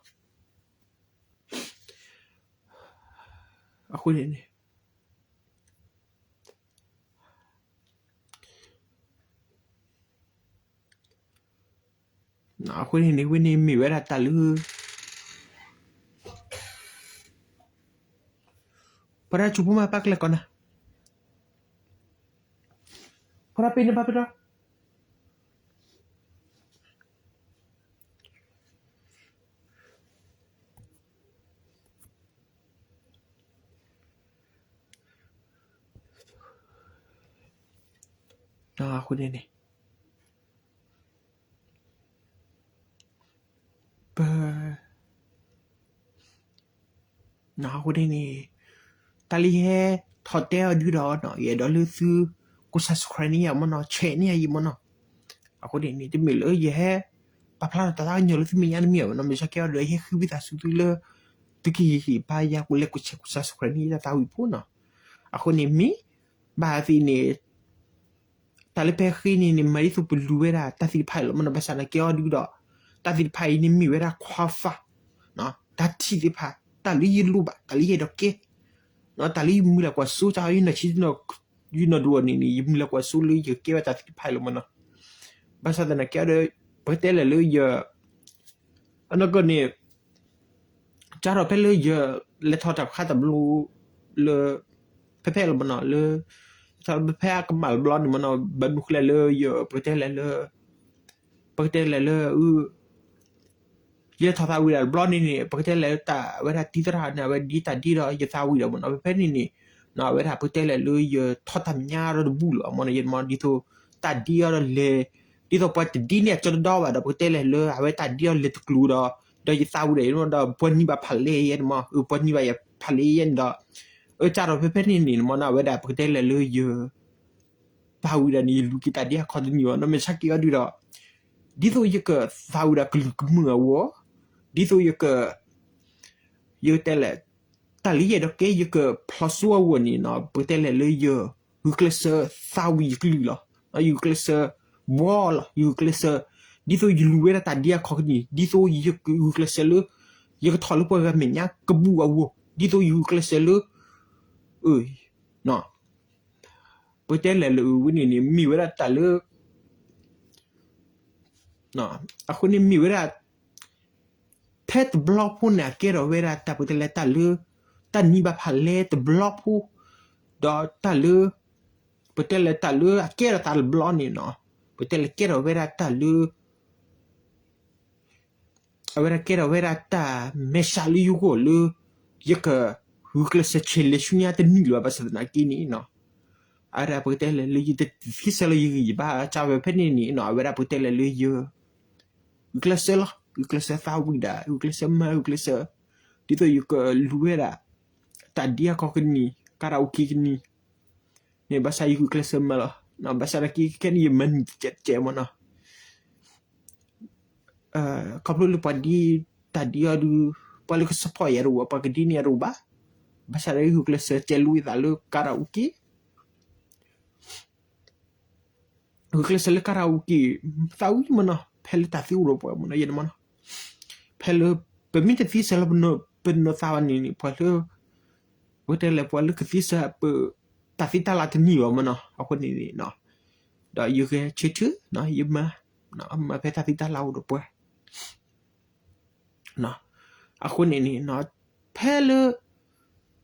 အဃိန့ၣ်န့ၣ် အဃိန့ၣ်န့ၣ် ဝဲန့ၣ်မ့ၢ်ဝဲဒၣ်တၢ်လၢ ပှၤဒၣ်ဆူးဖိမၤပာ်ကလဲာ်ကီးနၤ, ပှၤဒၣ်ပ့ၤန့ၣ်ဘၣ်ပ့ၤဒီး အဃိန့ၣ် ပ အဃိန့ၣ်န့ၣ် တၢ်လၢယဟဲထီၣ်တဲအီၤဒုဒီး ယအဲၣ်ဒိးလၢသု ကိး subscribe န့ၢ်ယၤမ့ၢ်နီၤ, share န့ၢ်ယၤယံၤမ့ၢ်နီၤ. အဃိန့ၣ်န့ၣ် တမ့ၢ်လၢယဟဲ ပာ်ဖျါထီၣ်တၢ်သးကညီၤလၢသုမဲာ်ညါတမ့ၢ်ဘၣ်နီၤ, မ့ၢ်ဆၢက့ၤအီၤဒီး ယဟဲဃ့ဝံသးစူၤသုလၢ သုကဟ့ၣ်ဂံၢ်ဟ့ၣ်ဘါယၤ ကိး like ကိး share ကိး subscribe န့ၢ်ယတၢ်သးဝံၣ်ဖိနီၤ. အဃိန့ၣ်မ့ၢ် ဘၣ်သ့ၣ်န့ၣ် တၢ်လၢပဟဲဃ့န့ၣ်န့ၣ် မၤဒ်သိးပလူၤဝဲဒၣ်တၢ်သ့ၣ်တဖၣ်အံၤလီၤမ့ၢ်နီၤ, ဘၣ်ဆၣ်သနာ်က့အီၤဒုဒီး တၢ်သ့ၣ်တဖၣ်အံၤန့ၣ်မ့ၢ်ဝဲဒၣ် ခွါဖး တၢ်ထံၣ်သ့ၣ်တဖၣ် တၢ်လၢယလိၣ်ဘၣ် တၢ်လၢယအဲၣ်ဒိးကဲ တၢ်လၢယမုၢ်လၢ်ကွၢ်စိ တၢ်ယနီၢ်ဆံ ယနီၢ်ဒိၣ်န့ၣ်န့ၣ် ယမုၢ်လၢ်ကွၢ်စိလၢယကကဲဝဲတၢ်သ့ၣ်တဖၣ်အံၤလီၤမ့ၢ်နီၤ. ဘၣ်ဆၣ်သနာ်က့အီၤဒီး ပကတဲလဲၣ်လၢယ အနီၢ်ကီၢ်န့ၣ် ကၢ်ထီၣ်ဖဲလၢယ လဲၤထီၣ်တၢ်ခါတဘျီ လၢ ဖဲဖဲလီၤမ့ၢ်နီၤ လၢ လဲၤထီၣ်ဖဲအကမၣ်တဘျီန့ၣ်မ့ၢ်နီၤ ဘၣ်မနုၤဃိလဲၣ်လၢယ ပကတဲလဲၣ်လၢ ပကတဲလဲၣ်လၢ ယလဲၤထီၣ်သးဝံၣ်ဒၣ်တဘျီန့ၣ်န့ၣ် ပကတဲလဲၣ်လၢတၢ်ဝဲဒၣ်တံၤသရၣ်န့ၣ် အဝဲဒ်တၢ်ဒ်ဒီးယသးဝံၣ်ဒီးမ့ၢ်နီၤ ဖဲဖဲန့ၣ်န့ၣ် အဝဲဒၣ်ပကတဲလဲၣ်လၢယထီၣ်တၢ်မဲာ်ညါဒီးတဘူၣ်လီၤမ့ၢ်နီၤ ယမ့ၢ်ဒ်သိး တၢ်ဒ်အီၤဒီးလဲၤ ဒ်သိးပှၤတဒ်န့ၢ်အကၠီတဒီဘၣ်ဒီး ပကတဲလဲၣ်လၢ အဝဲတၢ်ဒ်အီၤလဲၤတကျိၤဒီး ဒီးယသးဝံၣ်ဒီးယမ့ၢ်ဒီး ပှၤနံၤဘၣ်ဖးလဲၢ်ယဲန့ၣ်မ့ၢ် ပှၤနံၤဘၣ်ယဖးလဲၢ်ယဲန့ၣ်ဒီး အကၢ်ထီၣ်ဖဲဖဲန့ၣ်န့ၣ်မ့ၢ်နီၤ အဝဲဒၣ်ပကတဲလဲၣ်လၢယ သးဝံၣ်ဒၣ်န့ၣ် ယလူၤက့ၤတၢ်ဒ်အခီတနံၤအီၤ နီၢ်မ့ၢ်ဆါက့ၤအီၤဒုဒီး ဒ်သိးယကသးဝံၣ်ဒၣ်ကလုာ်ကမုာ်အဂီၢ် ဒ်သိးယက ယကတဲလဲၣ် တၢ်လၢယအဲၣ်ဒိးကဲ ယကဖျီစိအဂီၢ်န့ၣ်နီၤ ပကတဲလဲၣ်လၢယ ဂုာ်ကျဲးစၢးသးဝံၣ်ယကလုာ်လီၤ. ယဂုာ်ကျဲးစၢး ဘှီလီၤ ယဂုာ်ကျဲးစၢး ဒ်သိးယလူၤဝဲဒၣ်တၢ်ဒ်အခီကနံၣ် ဒ်သိးယဂုာ်ကျဲးစၢးလၢ ယကထီၣ်လၢပှၤဂၤမဲာ်ညါကဘူၣ်အဂီၢ် ဒ်သိးယဂုာ်ကျဲးစၢးလၢ ပတဲလဲၣ်လၢအဝဲန့ၣ်န့ၣ် မ့ၢ်ဝဲဒၣ်တၢ်လၢ အဃိန့ၣ်မ့ၢ်ဝဲဒၣ် ဖဲတဘျီဖိန့ၣ် အကဲထီၣ်ဝဲဒၣ်တၢ်ပတဲလဲၣ်တၢ်လၢ တၢ်နံၤဘၣ်ဖးလဲၢ်တဘျီဖိ ဒီးတၢ်လၢ ပတဲလဲၣ်တၢ်လၢအကဲထီၣ်သးတဘျီန့ၣ်နီၤ ပတဲလဲၣ်ကဲထီၣ်ဝဲဒၣ်တၢ်လၢ အဝဲဒၣ်ကဲထီၣ်ဝဲဒၣ်တၢ်မဲာ်ဆှးလၢယဂီၢ်လၢ ယကဂုာ်ကျဲးစၢးဆဲးလဲၤဆူညါတနံၤလၢၤဘၣ် ဘၣ်ဆၣ်သနာ်က့န့ၣ်နီၤ အဝဲဒၣ်ပကတဲလဲၣ်လၢယတသ့စၢၤလၢယဂံၢ်ယဘါ ကၢ်ဝဲဖဲန့ၣ်န့ၣ်နီၤ အဝဲဒၣ်ပကတဲလဲၣ်လၢယ ဂုာ်ကျဲးစၢးလီၤ ဂုာ်ကျဲးစၢးသးဝံၣ်ဒၣ် ဂုာ်ကျဲးစၢးမၤ ဂုာ်ကျဲးစၢး ဒ်သိးယကလူၤဝဲဒၣ် တၢ်ဒ်အခီကနံၣ် ကါရၤအိၣ်က့ၤကနံၣ် န့ၣ် ဘၣ်ဆၣ်ယဂုာ်ကျဲးစၢးမၤလီၤ ဘၣ်ဆၣ်သနာ်က့ခဲန့ၣ် ယမၤနံၤတကဲးတကဲးမ့ၢ်နီၤ ခီဖျိလၢပှၤဒ်တၢ်ဒ်အီၤဒုး ပှၤလၢက support ယၤတအိၣ်ဘၣ် ပှၤကဒ်န့ၢ်ယၤတအိၣ်ဘၣ် ဘၣ်ဆၣ်ဒီးယဂုာ်ကျဲးစၢးတဲလိာ်ယသးလၢကါရၤအိၣ်က့ၤ ဂုာ်ကျဲးစၢးလၢကါရၤအိၣ်က့ၤ သးဝံၣ်မ့ၢ်နီၤ ဖဲလၢတၢ်သံအိၣ်ဒီးပှၤမ့ၢ်နီၤ ယဲန့ၣ်မ့ၢ်နီၤ ဖဲလၢ ပမ့ၢ်တသ့စၢၤလၢပနီၢ်သးဘၣ်န့ၣ်န့ၣ် ပှၤလၢ ပတဲလဲၣ်ပှၤလၢကသ့စၢၤပ တၢ်သံတၢ်လၤတနံၤဘၣ်မ့ၢ်နီၤ အဃိန့ၣ်န့ၣ် ဒီးယဂဲၤဆၢထၢၣ် ယမၤ မၤဖဲတၢ်သံတၢ်လၤအိၣ်ဒီးပှၤ အဃိန့ၣ်န့ၣ် ဖဲလၢ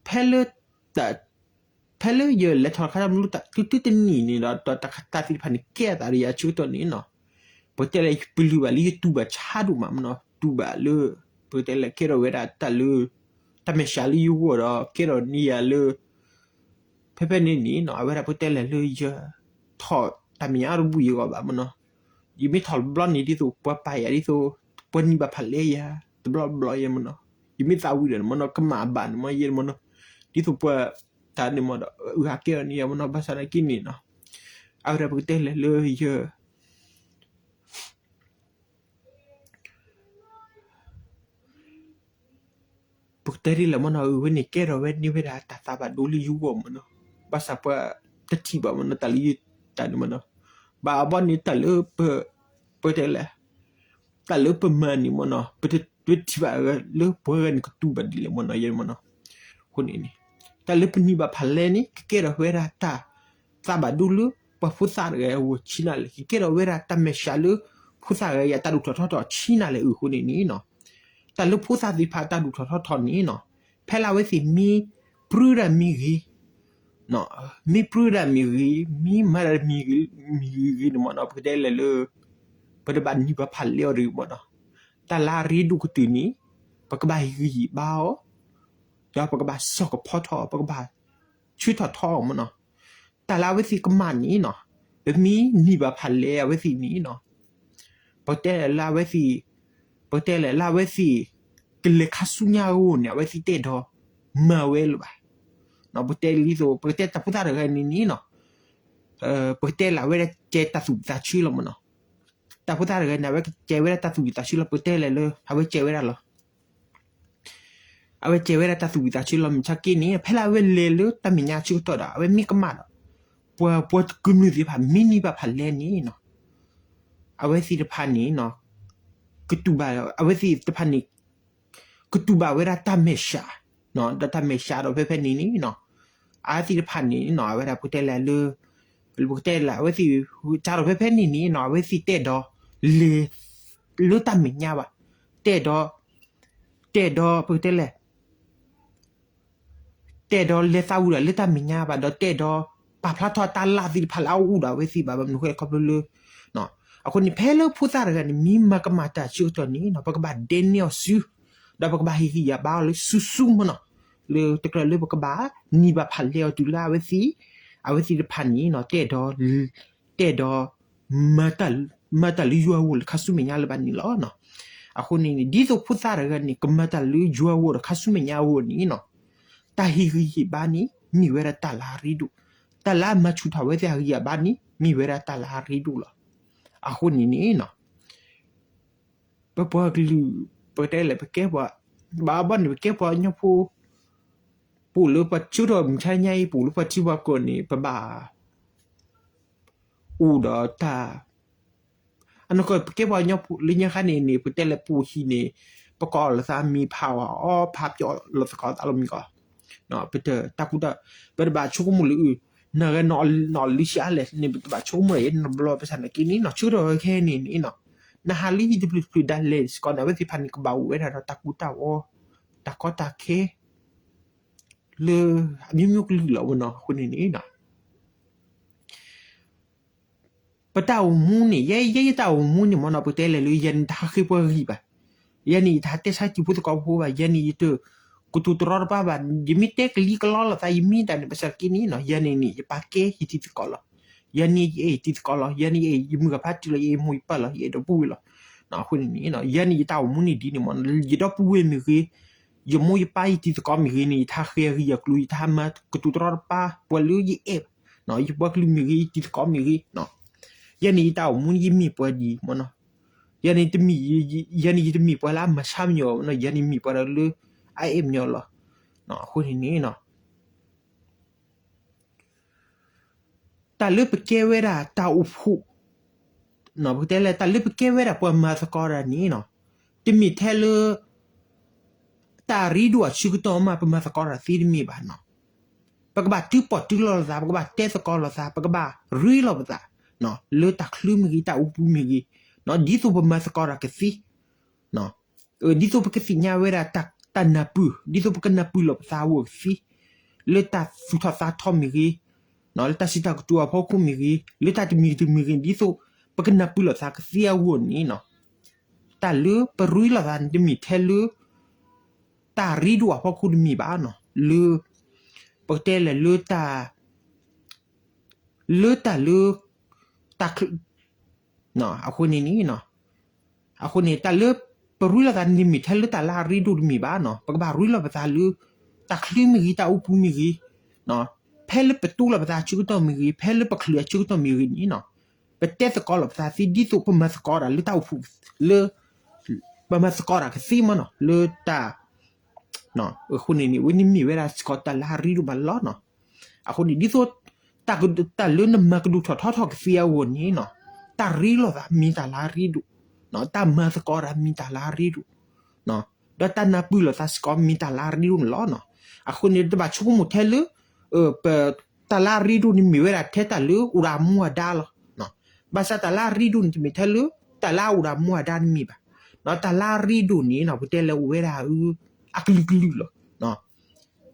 ဖဲလၢ ဖဲလၢယလဲၤထီၣ်ခါတၢ်မနုၤ တုၤတုၤတနံၣ်န့ၣ်ဒီး တၢ်သ့ၣ်တဖၣ်န့ၣ် ကဲအသးဒီးယၤဆၢကတီၢ်န့ၣ်နီၤ ပတဲလဲၣ်ပလုၢ်ဘၣ်လၢယတူၢ်ဘၣ်ဆါဒိၣ်မးမ့ၢ်နီၤ တူၢ်ဘၣ်လၢ ပတဲလဲၣ်ကဲထီၣ်ဝဲဒၣ်တၢ်လၢ တၢ်မဲာ်ဆှးလၢယဂီၢ်ဒီး ကဲထီၣ်န့ၢ်ယၤလၢ ဖဲဖဲန့ၣ်န့ၣ်နီၤ အဝဲဒၣ်ပတဲလဲၣ်လၢယ ထီၣ်တၢ်မဲာ်ညါတဘူၣ်ယဂီၢ်ဘၣ်မ့ၢ်နီၤ ယမ့ၢ်ထီၣ်တဘျီန့ၣ် ဒ်သိးပှၤပာ်ယၤဒ်သိး ပှၤနံၤဘၣ်ဖးလဲၢ်ယၤ တဘျီဘျီယဲမ့ၢ်နီၤ ယမ့ၢ်သးဝံၣ်ဒီးန့ၣ်မ့ၢ်နီၤ ကမၣ်အဘၣ်န့ၣ်မ့ၢ်ယဲမ့ၢ်နီၤ ဒ်သိးပှၤ တၢ်န့ၣ်မ့ၢ်ဒီး အုၣ်ဟးကဲအီၤန့ၣ်ယဲမ့ၢ်နီၤ ဘၣ်ဆၣ်သနာ်က့န့ၣ်နီၤ အဝဲဒၣ်ပကတဲလဲၣ်လၢယ ပကတဲဒ်လဲၣ်မ့ၢ်နီၤ အဝဲန့ၣ်ကဲထီၣ်ဝဲန့ၢ်ဝဲဒၣ်တၢ်သးဘၣ်ဒိလၢယဂီၢ်မ့ၢ်နီၤ ဘၣ်ဆၣ်ပှၤတထံၣ်ဘၣ်မ့ၢ်နီၤ တၢ်လၢယတၢ်န့ၣ်မ့ၢ်နီၤ ဘၣ်အဘီန့ၣ်တၢ်လၢပ ပတဲလဲၣ် တၢ်လၢပမၤန့ၣ်မ့ၢ်နီၤ ပတထံၣ်ဘၣ်လၢပှၤဂၤန့ၣ်ကတူၢ်ဘၣ်ဒ်လဲၣ်မ့ၢ်နီၤ ယဲမ့ၢ်နီၤ အဃိန့ၣ်န့ၣ် တၢ်လၢပနံၤဘၣ်ဖးလဲၢ်န့ၣ် ကကဲထီၣ်ဝဲဒၣ်တၢ် သးဘၣ်ဒိလၢပှၤဖိသၣ်တဂၤအဂီၢ်ဆံးနၤလဲၣ် ကကဲထီၣ်ဝဲဒၣ်တၢ်မဲာ်ဆှးလၢ ဖိသၣ်တဂၤအံၤအတၢ်ဒိၣ်ထီၣ်ထီထီၣ်ဆံးနၤလဲၣ်အဃိန့ၣ်န့ၣ်နီၤ တၢ်လၢဖိသၣ်သ့ၣ်တဖၣ်အတၢ်ဒိၣ်ထီၣ်ထီထီၣ်န့ၣ်နီၤ ဖဲလၢအဝဲသ့ၣ်မ့ၢ်ပြၢဒၣ်မ့ၢ်ဂ့ၤ မ့ၢ်ပြၢဒၣ်မ့ၢ်ဂ့ၤ မ့ၢ်မၤဒၣ်မ့ၢ်ဂ့ၤ မ့ၢ်ဂ့ၤဂ့ၤန့ၣ်မ့ၢ်နီၤ ပကတဲလဲၣ်လၢ ပတဘၣ်နံၤဘၣ်ဖးလဲၢ်အီၤတဂ့ၤမ့ၢ်နီၤ တၢ်လၢအရ့ဒိၣ်ကတၢၢ်န့ၣ် ပကဘၣ်ဟ့ၣ်ဂံၢ်ဟ့ၣ်ဘါအီၤ ဒီးပကဘၣ်စိာ်ကဖီထီၣ် ပကဘၣ်ဆၢထီၣ်ထီအီၤမ့ၢ်နီၤ တၢ်လၢအဝဲသ့ၣ်ကမၣ်န့ၣ်နီၤ ပမ့ၢ်နံၤဘၣ်ဖးလဲၢ်အဝဲသ့ၣ်န့ၣ်နီၤ, ပတဲလၢအဝဲသ့ၣ်, ပတဲလဲၣ်လၢအဝဲသ့ၣ် ကလဲၤခါဆူညါအဂီၢ်န့ၣ် အဝဲသ့ၣ်တအဲၣ်ဒိးမၤဝဲလၢၤဘၣ်. ပတဲလံသိး ပကတဲတၢ်ဖိသၣ်တဂၤန့ၣ်န့ၣ်နီၤ, ပကတဲလၢအဝဲဒၣ်ကဲတၢ်သူၣ်ဝံၣ်သးဆၢလီၤမ့ၢ်နီၤ. တၢ်ဖိသၣ်တဂၤန့ၣ် အဝဲကဲဝဲဒၣ်တၢ်သူၣ်ဝံၣ်သးဆၢလီၤ ပတဲလဲၣ်လၢ အဝဲကဲဝဲဒၣ်လီၤ. အဝဲကဲဝဲဒၣ်တၢ်သူၣ်ဝံၣ်သးဆၢလီၤ မုၢ်ဆါက့န့ၣ် ဖဲလၢအဝဲလဲၤလၢတၢ်မဲာ်ညါဆၢကတီၢ်ဒီး အဝဲမ့ၢ်ကမၣ်ဒီး ပှၤ ပှၤကမျၢၢ်သ့ၣ်တဖၣ် မ့ၢ်နံၤဘၣ်ဖးလဲၢ်န့ၣ်နီၤ, အဝဲသ့ၣ်တဖၣ်န့ၣ် ကတူၢ်ဘၣ် အဝဲသ့ၣ်တဖၣ်န့ၣ် ကတူၢ်ဘၣ်ဝဲဒၣ်တၢ်မဲာ်ဆှး, ဒီးတၢ်မဲာ်ဆှးဒီးဖဲဖဲန့ၣ်န့ၣ်နီၤ, အဝဲသ့ၣ်တဖၣ်န့ၣ်နီၤ အဝဲဒၣ်ပကတဲလဲၣ်လၢ ပကတဲလဲၣ် အဝဲသ့ၣ် စးထီၣ်ဖဲဖဲန့ၣ်န့ၣ်နီၤ အဝဲသ့ၣ်တအဲၣ်ဒိးလဲၤ လၢတၢ်မဲာ်ညါဘၣ်, တအဲၣ်ဒိး တအဲၣ်ဒိး ပကတဲလဲၣ် တအဲၣ်ဒိးလဲၤသးဝံၣ်ဒီးလၢတၢ်မဲာ်ညါဘၣ် ဒီးတအဲၣ်ဒိး ပာ်ဖျါထီၣ်တၢ်လၢ်သ့ၣ်တဖၣ်လၢအအိၣ်ဒီးအဝဲသ့ၣ်ဘၣ် ဘၣ်မနုၤဃိလဲၣ်ခီဖျိလၢ အဃိန့ၣ် ဖဲလၢဖိသၣ်တဂၤန့ၣ် မ့ၢ်မၤကမၣ်တၢ်ဆၢကတီၢ်န့ၣ်နီၤ ပကဘၣ်ဒဲန့ၢ်အီၤစု, ဒီးပကဘၣ်ဟ့ၣ်ဂံၢ်ဟ့ၣ်ဘါအီၤလၢစုစုမ့ၢ်နီၤ, လၢတကြၢးလၢပကဘၣ်နံၤဘၣ်ဖးလဲၢ်အီၤတုၤလၢအဝဲသ့ၣ်, အဝဲသ့ၣ်တဖၣ်န့ၣ်နီၤ တအဲၣ်ဒိး တအဲၣ်ဒိး မၤတၢ်လၢယွၤအဂီၢ်လၢခါဆူမဲာ်ညါလၢၤဘၣ်န့ၣ်လီၤ. အဃိန့ၣ်န့ၣ် ဒ်သိးဖိသၣ်တဂၤန့ၣ် ကမၤတၢ်လၢယွၤအဂီၢ်ဒီးခါဆူမဲာ်ညါအဂီၢ်န့ၣ်နီၤ, တၢ်ဟ့ၣ်ဂံၢ်ဟ့ၣ်ဘါန့ၣ် မ့ၢ်ဝဲဒၣ်တၢ်လၢအရ့ဒိၣ်, တၢ်လၢအမၤဆူၣ်ထီၣ်ဝဲသ့ၣ်အဂံၢ်အဘါန့ၣ် မ့ၢ်ဝဲဒၣ်တၢ်လၢအရ့ဒိၣ်လီၤ. အဃိန့ၣ်န့ၣ်နီၤ ပပှၤကလုာ် ပကတဲလဲၣ် ပကဲပှၤ ဘၣ်ဘၣ်န့ၣ် ပကဲပှၤကညီဖိ ပအိၣ်လၢပှၤဆၢထီၣ်မုၢ်ဆါညါအံၤ ပအိၣ်လၢပှၤထံပှၤကီၢ်န့ၣ် ပဘၣ် အိၣ်ဒီးတၢ် အနီၢ်ကီၢ် ပကဲပှၤကညီဖိလၢညါခါန့ၣ်န့ၣ် ပတဲလဲၣ်ပအိၣ်ဟံၣ်န့ၣ် ပကိးလိာ်သးမံၤ ဖးအီၣ်အီ ဖးပၠီၣ်လိာ်သကိးသးလီၤမံၤကီး, ပတတၢ်ကူတၢ် ပတဘၣ်ဆိကမိၣ်လၢ နဂၤနီၢ်လံၤဆံးအါလဲၣ်န့ၣ် ပတဘၣ်ဆိကမိၣ်လၢ နဘျီပဆၣ်နာ်က့န့ၣ်နီၤ ဆၢထီၣ်ဝဲခဲန့ၣ်န့ၣ်နီၤ နဟးလၢဟံၣ်တဖျၢၣ်တဖျၢၣ်ဒၣ်လဲာ်စ့ၢ်ကီးန့ၣ် အဝဲသ့ၣ်တဖၣ်န့ၣ် ကဘၣ်အိၣ်ဝဲဒၣ်ဒီးတၢ်ကူတၢ်အီ တၢ်ကီတၢ်ခဲ လၢအမျိုးမျိုးကလုာ်လီၤမ့ၢ်နီၤ အဃိန့ၣ်န့ၣ် ပတၢ်အိၣ်မူန့ၣ် ယဲယဲယတၢ်အိၣ်မူန့ၣ်မ့ၢ်နီၤ ပတဲလဲၣ်လၢ ယၤန့ၣ်တဟးဃ့ပှၤဂံၢ်ဘၣ်, ယၤန့ၣ် ယတဟးတဲဆါတံၤဖိသကိးဖိဘၣ်, ယၤန့ၣ် ယတကတိၤတရီတပါဘၣ်, ယမ့ၢ်တဲကလံကလီလိာ်သး ယမ့ၢ်တၢ်န့ၣ် ဘၣ်ဆၣ်က့န့ၣ်နီၤ ယၤန့ၣ်န့ၣ် ယပာ်ကဲယတံၤသကိးလီၤ, ယၤန့ၣ် ယအဲၣ်ယတံၤသကိးလီၤ, ယၤန့ၣ် ယအဲၣ်ယမုၢ်ဂၤဖးတံၢ်လီၤ, ယအဲၣ်မိၢ်ယပၢ်လီၤ, ယအဲၣ်ဒီပုၢ်ဝဲၢ်လီၤ, အဃိန့ၣ်န့ၣ် ယၤန့ၣ် ယတၢ်အိၣ်မူန့ၣ်ဒ်န့ၣ်မ့ၢ်နီၤ ယဒီပုၢ်ဝဲၢ်မ့ၢ်ဂ့ၤ, ယမိၢ်ယပၢ်ယတံၤသကိးမ့ၢ်ဂ့ၤန့ၣ် ယတဟးဃ့အဂံၢ်အကျိၤ ယတဟးမၤကတိၤတရီတပါ ပှၤလၢယအဲၣ်ဘၣ်, ယပှၤကလုာ်မ့ၢ်ဂ့ၤ ယတံၤသကိးမ့ၢ်ဂ့ၤ, ယၤန့ၣ် ယတၢ်အိၣ်မူန့ၣ် ယမ့ၢ်ပှၤဒ်အံၤမ့ၢ်နီၤ, ယၤန့ၣ်တမ့ၢ်, ယၤန့ၣ် ယတမ့ၢ်ပှၤလၢအမၤဆါမညီၤဘၣ်နီၤ, ယၤန့ၣ်မ့ၢ်ပှၤဒီးလၢ အအဲၣ်မညီၤလီၤ, အဃိန့ၣ်န့ၣ် တၢ်လၢပကဲဝဲဒၣ်တၢ်အိၣ်ဖှိၣ်, ပကတဲလဲၣ် တၢ်လၢပကဲဝဲဒၣ်ပှၤမၤသကိးတၢ်န့ၣ်နီၤ, တမ့ၢ်ထဲလၢ တၢ်ရ့ဒိၣ်အဆၢကတီၢ်မး ပမၤသကိးတၢ်သ့တမ့ၢ်ဘၣ်နီၤ, ပကဘၣ်တုၤပီၣ်တုၤလီၤလိာ်သး, ပကဘၣ်တဲသကိးလိာ်သး, ပကဘၣ်ရ့လိာ်ပသး, လၢတၢ်ချၢမ့ၢ်ဂ့ၤ, တၢ်အိၣ်ပူၤမ့ၢ်ဂ့ၤ, ဒ်သိးပမၤသကိးတၢ်ကသ့ ဒ်သိးပကသ့ၣ်ညါဝဲဒၣ်တၢ်နၢ်ပၢၢ်, ဒ်သိးပကနၢ်ပၢၢ်လိာ်ပသးအဂီၢ်ကသ့, လၢတၢ်သူၣ်ထီၣ်သးထီမ့ၢ်ဂ့ၤ, လၢတၢ်စံးတၢ်ကတိၤအဖီခိၣ်မ့ၢ်ဂ့ၤ, လၢတၢ်တမံၤတမံၤဂ့ၤ ဒ်သိးပကနၢ်ပၢၢ်လိာ်သးကသ့အဂီၢ်န့ၣ်နီၤ, တၢ်လၢပရ့လိာ်သးန့ၣ် တမ့ၢ်ထဲလၢ တၢ်ရ့ဒိၣ်အဖီခိၣ်တမ့ၢ်ဘၣ်နီၤ, လၢ ပကတဲလဲၣ်လၢတၢ် လၢတၢ်လၢ တၢ်ချၢ အဃိန့ၣ်န့ၣ် အဃိန့ၣ် တၢ်လၢပရ့လိာ်သးန့ၣ် တမ့ၢ်ထဲလၢတၢ်လၢအရ့ဒိၣ်တမ့ၢ်ဘၣ်နီၤ, ပကဘၣ်ရ့လိာ်ပသးလၢ တၢ်ချၢမ့ၢ်ဂ့ၤ တၢ်အိၣ်ပူၤမ့ၢ်ဂ့ၤ, ဖဲလၢပတိလိာ်ပသးအဆၢကတီၢ်မ့ၢ်ဂ့ၤ, ဖဲလၢပချုးအဆၢကတီၢ်မ့ၢ်ဂ့ၤန့ၣ်နီၤ, ပတဲသကိးလိာ်ပသးသ့ ဒ်သိးပမၤသကိးတၢ်လၢတၢ်အိၣ်ဖှိၣ် လၢ ပမၤသကိးတၢ်ကသ့မ့ၢ်နီၤ, လၢတၢ် အဃိန့ၣ်န့ၣ် ဝဲန့ၣ်မ့ၢ်ဝဲဒၣ်စ့ၢ်ကီးတၢ်လၢအရ့ဒိၣ်မးလီၤနီၤ. အဃိန့ၣ် ဒ်သိး တၢ်လၢနမၤကဒိၣ်ထီၣ်ထီထီၣ်ကသ့အဂီၢ်န့ၣ်နီၤ, တၢ်ရ့လိာ်သးမ့ၢ်တၢ်လၢအရ့ဒိၣ်, တၢ်မၤသကိးတၢ်မ့ၢ်တၢ်လၢအရ့ဒိၣ်, ဒီးတၢ်နၢ်ပၢၢ်လိာ်သးစ့ၢ်ကီးမ့ၢ်တၢ်လၢအရ့ဒိၣ်န့ၣ်လီၤနီၤ. အဃိန့ၣ် တဘၣ်ဆိကမိၣ်ထဲလၢ ပ တၢ်လၢအရ့ဒိၣ်န့ၣ် မ့ၢ်ဝဲဒၣ်ထဲတၢ်လၢအိၣ်ဒီးအမူအဒါလီၤ. ဘၣ်ဆၣ်တၢ်လၢအရ့ဒိၣ်န့ၣ် တမ့ၢ်ထဲလၢ တၢ်လၢအအိၣ်ဒီးအမူအဒါတမ့ၢ်ဘၣ်. တၢ်လၢအရ့ဒိၣ်န့ၣ်နီၤ ပတဲလၢအိၣ်ဝဲဒၣ် အကလုာ်ကလုာ်လီၤ.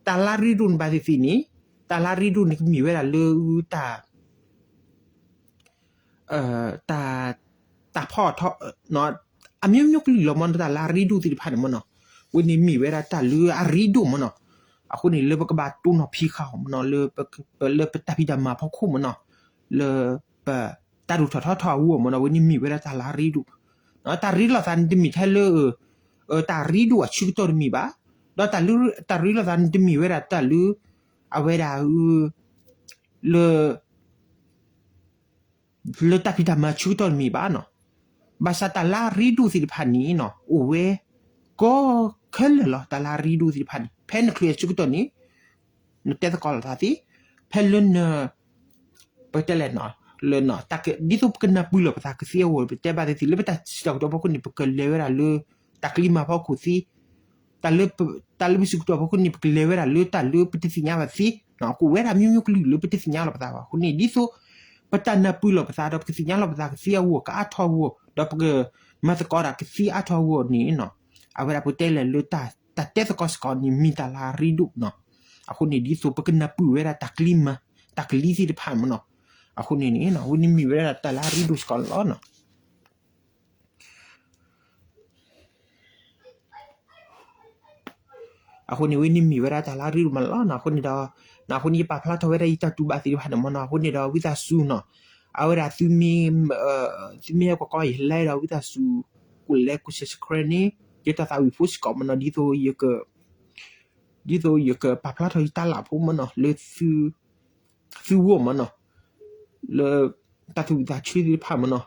တၢ်လၢအရ့ဒိၣ်န့ၣ်ဘၣ်သ့ၣ်သ့ၣ်န့ၣ် တၢ်လၢအရ့ဒိၣ်န့ၣ် ကမ့ၢ်ဝဲဒၣ်လၢတၢ် တၢ် တၢ်ဖီၣ်ထီၣ် အမျိုးမျိုးကလုာ်လီၤမ့ၢ်နီၤ တၢ်လၢအရ့ဒိၣ်သ့ၣ်တဖၣ်န့ၣ်မ့ၢ်နီၤ, အဝဲန့ၣ်မ့ၢ်ဝဲဒၣ်တၢ်လၢအရ့ဒိၣ်မ့ၢ်နီၤ, အဃိန့ၣ် လၢပကဘၣ်တိၢ်နီၣ်ဖံးဃာ်အီၤမ့ၢ်နီၤ, လၢပတၢ်ဖံးတၢ်မၤဖီခိၣ်မ့ၢ်နီၤ, လၢ ပတၢ်ဒိၣ်ထီၣ်ထီထီၣ်အဂီၢ်မ့ၢ်နီၤ, အဝဲန့ၣ်မ့ၢ်ဝဲဒၣ်တၢ်လၢအရ့ဒိၣ်, တၢ်ရ့လိာ်သးန့ၣ်တမ့ၢ်ထဲလၢ တၢ်ရ့ဒိၣ်အဆၢကတီၢ်တမ့ၢ်ဘၣ်, ဒီးတၢ်ရ့လိာ်သးန့ၣ်တမ့ၢ်ဝဲဒၣ်တၢ်လၢ အဝဲဒၣ် လၢ လၢတၢ်ဖံးတၢ်မၤဆၢကတီၢ်တမ့ၢ်ဘၣ်နီၤ. ဘၣ်ဆၣ်တၢ်လၢအရ့ဒိၣ်သ့ၣ်တဖၣ်န့ၣ်နီၤ အိၣ်ဝဲ ကီခဲလၢာ်လီၤ. တၢ်လၢအရ့ဒိၣ်သ့ၣ်တဖၣ်န့ၣ် ဖဲနချုးအဆၢကတီၢ်န့ၣ် နတဲသကိးလိာ်သးသ့, ဖဲလၢန ပတဲလဲၣ်နီၤ လၢ ဒ်သိးပကနၢ်ပၢၢ်လိာ်ပသးကသ့အဂီၢ် ပတဲဘၣ်သ့ၣ်သ့ၣ် လၢပတၢ်စံးတၢ်ကတိၤဖီခိၣ်န့ၣ် ပကလဲၤဝဲဒၣ်လၢ တၢ်ကလံၤမၤဖီခိၣ်သ့, တၢ်လၢ တၢ်လၢပစံးကတိၤဖီခိၣ်န့ၣ် ပကလဲၤဝဲဒၣ်လၢတၢ်လၢပတသ့ၣ်ညါဘၣ်သ့, ကအိၣ်ဝဲဒၣ်မျိုးမျိုးကလုာ်လၢပတသ့ၣ်ညါလီၤပသးဘၣ်. အဃိန့ၣ် ဒ်သိး ပတၢ်နၢ်ပၢၢ်လိာ်ပသးဒီးပကသ့ၣ်ညါလီၤပသးကသ့အဂီၢ် ကအါထီၣ်အဂီၢ် ဒီးပကမၤသကိးတၢ်ကသ့အါထီၣ်အဂီၢ်န့ၣ်နီၤ အဝဲဒၣ်ပတဲလဲၣ်လၢ တၢ်တဲသကိးစ့ၢ်ကီးန့ၣ် မ့ၢ်တၢ်လၢအရ့ဒိၣ်နီၤ. အဃိန့ၣ် ဒ်သိးပကနၢ်ပၢၢ်ဝဲဒၣ်တၢ်ကလံၤမၤ တၢ်ကလံၤသ့ၣ်တဖၣ်မ့ၢ်နီၤ. အဃိန့ၣ်န့ၣ် အဝဲန့ၣ်မ့ၢ်ဝဲဒၣ်တၢ်လၢအရ့ဒိၣ်စ့ၢ်ကီးန့ၣ်လီၤ. အဃိန့ၣ် ဝဲန့ၣ်မ့ၢ်ဝဲဒၣ်တၢ်လၢအရ့ဒိၣ်မးန့ၣ်လီၤ. အဃိန့ၣ်ဒီး အဃိန့ၣ် ယပာ်ဖျါထီၣ်ဝဲဒၣ်ယတၢ်တူၢ်ဘၣ်သ့ၣ်တဖၣ်န့ၣ်မ့ၢ်နီၤ. အဃိန့ၣ်ဒီး ဝံသးစူၤနီၤ အဝဲဒၣ်သုမ့ၢ် သုမ့ၢ်ဟဲကွၢ်ကီယလဲဒီး ဝံသးစူၤ ကိးလဲကိး subscribe န့ၣ် ယတၢ်သးဝံၣ်ဖိစ့ၢ်ကီးမ့ၢ်နီၤ. ဒ်သိးယက ဒ်သိးယကပာ်ဖျါထီၣ်ယတၢ်လၢ်ဖိမ့ၢ်နီၤ လၢ သုဂီၢ်မ့ၢ်နီၤ လၢ တၢ်သူၣ်ဝံၣ်သးဆၢသ့ၣ်တဖၣ်မ့ၢ်နီၤ.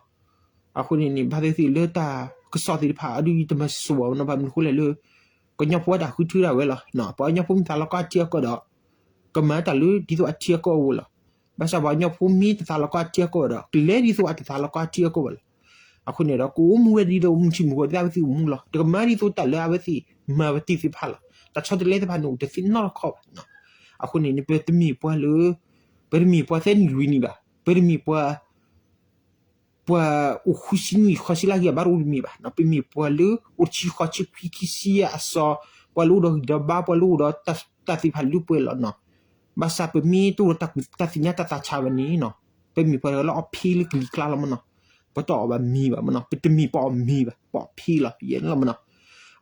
အဃိန့ၣ်န့ၣ် ဘၣ်သ့ၣ်သ့ၣ်လၢတၢ်ကစီၣ်သ့ၣ်တဖၣ်အဒုး ယတမၤစၢၤဘၣ်မ့ၢ်နီၤ. ဘၣ်မနုၤအဃိလဲၣ်လၢ ကညီဖိတၢ်ဃုထၢဒၣ်ဝဲလီၤ. ပှၤကညီဖိမ့ၢ်သးလီၤကီၢ်အထံအကီၢ်ဒီး ကမၤတၢ်လၢဒ်သိးအထံအကီၢ်အဂီၢ်လီၤ. ဘၣ်ဆၣ်ပှၤကညီဖိမ့ၢ်တသးလီၤကီၢ်အထံအကီၢ်ဒီး ကလဲၤဒ်သိးအတသးလီၤကီၢ်အထံအကီၢ်ဘၣ်လီၤ. အဃိန့ၣ်ဒီး ကအိၣ်မူဝဲဒ်သိးမုၢ်ထံမုၢ်ဂီၤ ဒ်သိးအဝဲသ့ၣ်အိၣ်မူလီၤ. တကမၤဒ်သိးတၢ်လၢအဝဲသ့ၣ်မၤဝဲသ့ၣ်တဖၣ်လီၤ. တၢ်ဆီတလဲသ့ၣ်တဖၣ်န့ၣ် အိၣ်တသ့နီတခီဘၣ်. အဃိန့ၣ်န့ၣ် ပတမ့ၢ်ပှၤလၢ ပတမ့ၢ်ပှၤသၢနံၣ်လွံၢ်နံၣ်ဘၣ်. ပတမ့ၢ်ပှၤ ပှၤအိၣ်ဃုဆံနံၣ်ဃိးဆံလၢအဂံၢ်အဘါတအိၣ်တမ့ၢ်ဘၣ်. ပမ့ၢ်ပှၤလၢအိၣ်တဆံဃိးဆံခွံခံဆံအစီၤ, ပှၤလၢအိၣ်ဒီးဂံၢ်ဒီးဘါ, ပှၤလၢအိၣ်ဒီး တၢ်သ့ၣ်တဖၣ်လၢပှဲၤလီၤနီၤ. ဘၣ်ဆၣ်ပမ့ၢ်တအိၣ်ဒီးတၢ်သ့ၣ်ညါတၢ်သးဆါဘၣ်န့ၣ်နီၤ, ပမ့ၢ်ပှၤလၢအီၣ်ဖ့လၢကလံၤကျါလီၤမ့ၢ်နီၤ. ပတအီၣ်ဘၣ်မ့ၤဘၣ်မ့ၢ်နီၤ, ပတမ့ၢ်ပှၤအီၣ်မ့ၤဘၣ်, ပအီၣ်ဖ့လီၤ ယဲန့ၣ်လီၤမ့ၢ်နီၤ.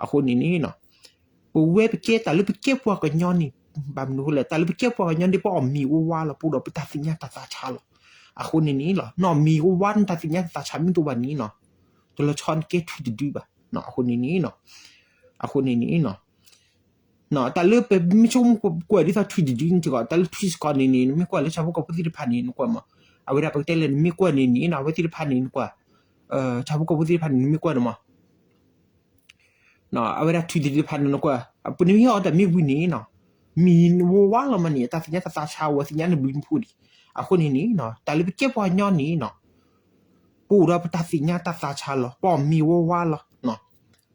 အဃိန့ၣ်န့ၣ် ပဝဲပကဲတၢ်လၢပကဲပှၤကညီန့ၣ်, ဘၣ်မနုၤအဃိလဲၣ်, တၢ်လၢပကဲပှၤကညီန့ၣ် ပအီၣ်မ့ၤဝါဝါလီၤ, ပအိၣ်ဒီးပတၢ်သ့ၣ်ညါတၢ်သးဆါလီၤ. အဃိန့ၣ်န့ၣ်လီၤ, နအီၣ်မ့ၤဝါဝါ နတၢ်သ့ၣ်ညါတၢ်သးဆါမ့ၢ်တအိၣ်ဘၣ်န့ၣ်နီၤ, တလီၤဆီနကဲထွံၣ်တဒုဘၣ်. အဃိန့ၣ်န့ၣ်, အဃိန့ၣ်န့ၣ် တၢ်လၢပမ့ၢ်ဆိကမိၣ်ကွၢ်ဒ်သိးထွံၣ်တဒုန့ၣ်စ့ၢ်ကီး, တၢ်လၢထွံၣ်စ့ၢ်ကီးန့ၣ်န့ၣ် နမ့ၢ်ကွၢ်လၢဆၣ်ဖိကီၢ်ဖိသ့ၣ်တဖၣ်န့ၣ် နကွၢ်မး, အဝဲဒၣ်ပကတဲလဲၣ် နမ့ၢ်ကွၢ်န့ၣ်န့ၣ် အဝဲသ့ၣ်တဖၣ်န့ၣ်နကွၢ်, ဆၣ်ဖိကီၢ်ဖိသ့ၣ်တဖၣ်န့ၣ် နမ့ၢ်ကွၢ်န့ၣ်မး အဝဲဒၣ်ထွံၣ်တဒုတဖၣ်န့ၣ်နကွၢ်, ပနမ့ၢ်ဟ့ၣ်အီၤတၢ်မ့ၢ်ဝံၤန့ၣ်နီၤ, မ့ၤဝါဝါလီၤမးန့ၣ် တၢ်သ့ၣ်ညါတၢ်သးဆါဝဲသ့ၣ်ညါန့ၣ်ဘျုးနဖှိၣ်ဒံး. အဃိန့ၣ်န့ၣ် တၢ်လၢပကဲပှၤကညီန့ၣ်နီၤ, ပအိၣ်ဒီးပတၢ်သ့ၣ်ညါတၢ်သးဆါလီၤ, ပအီၣ်မ့ၤဝါဝါလီၤ,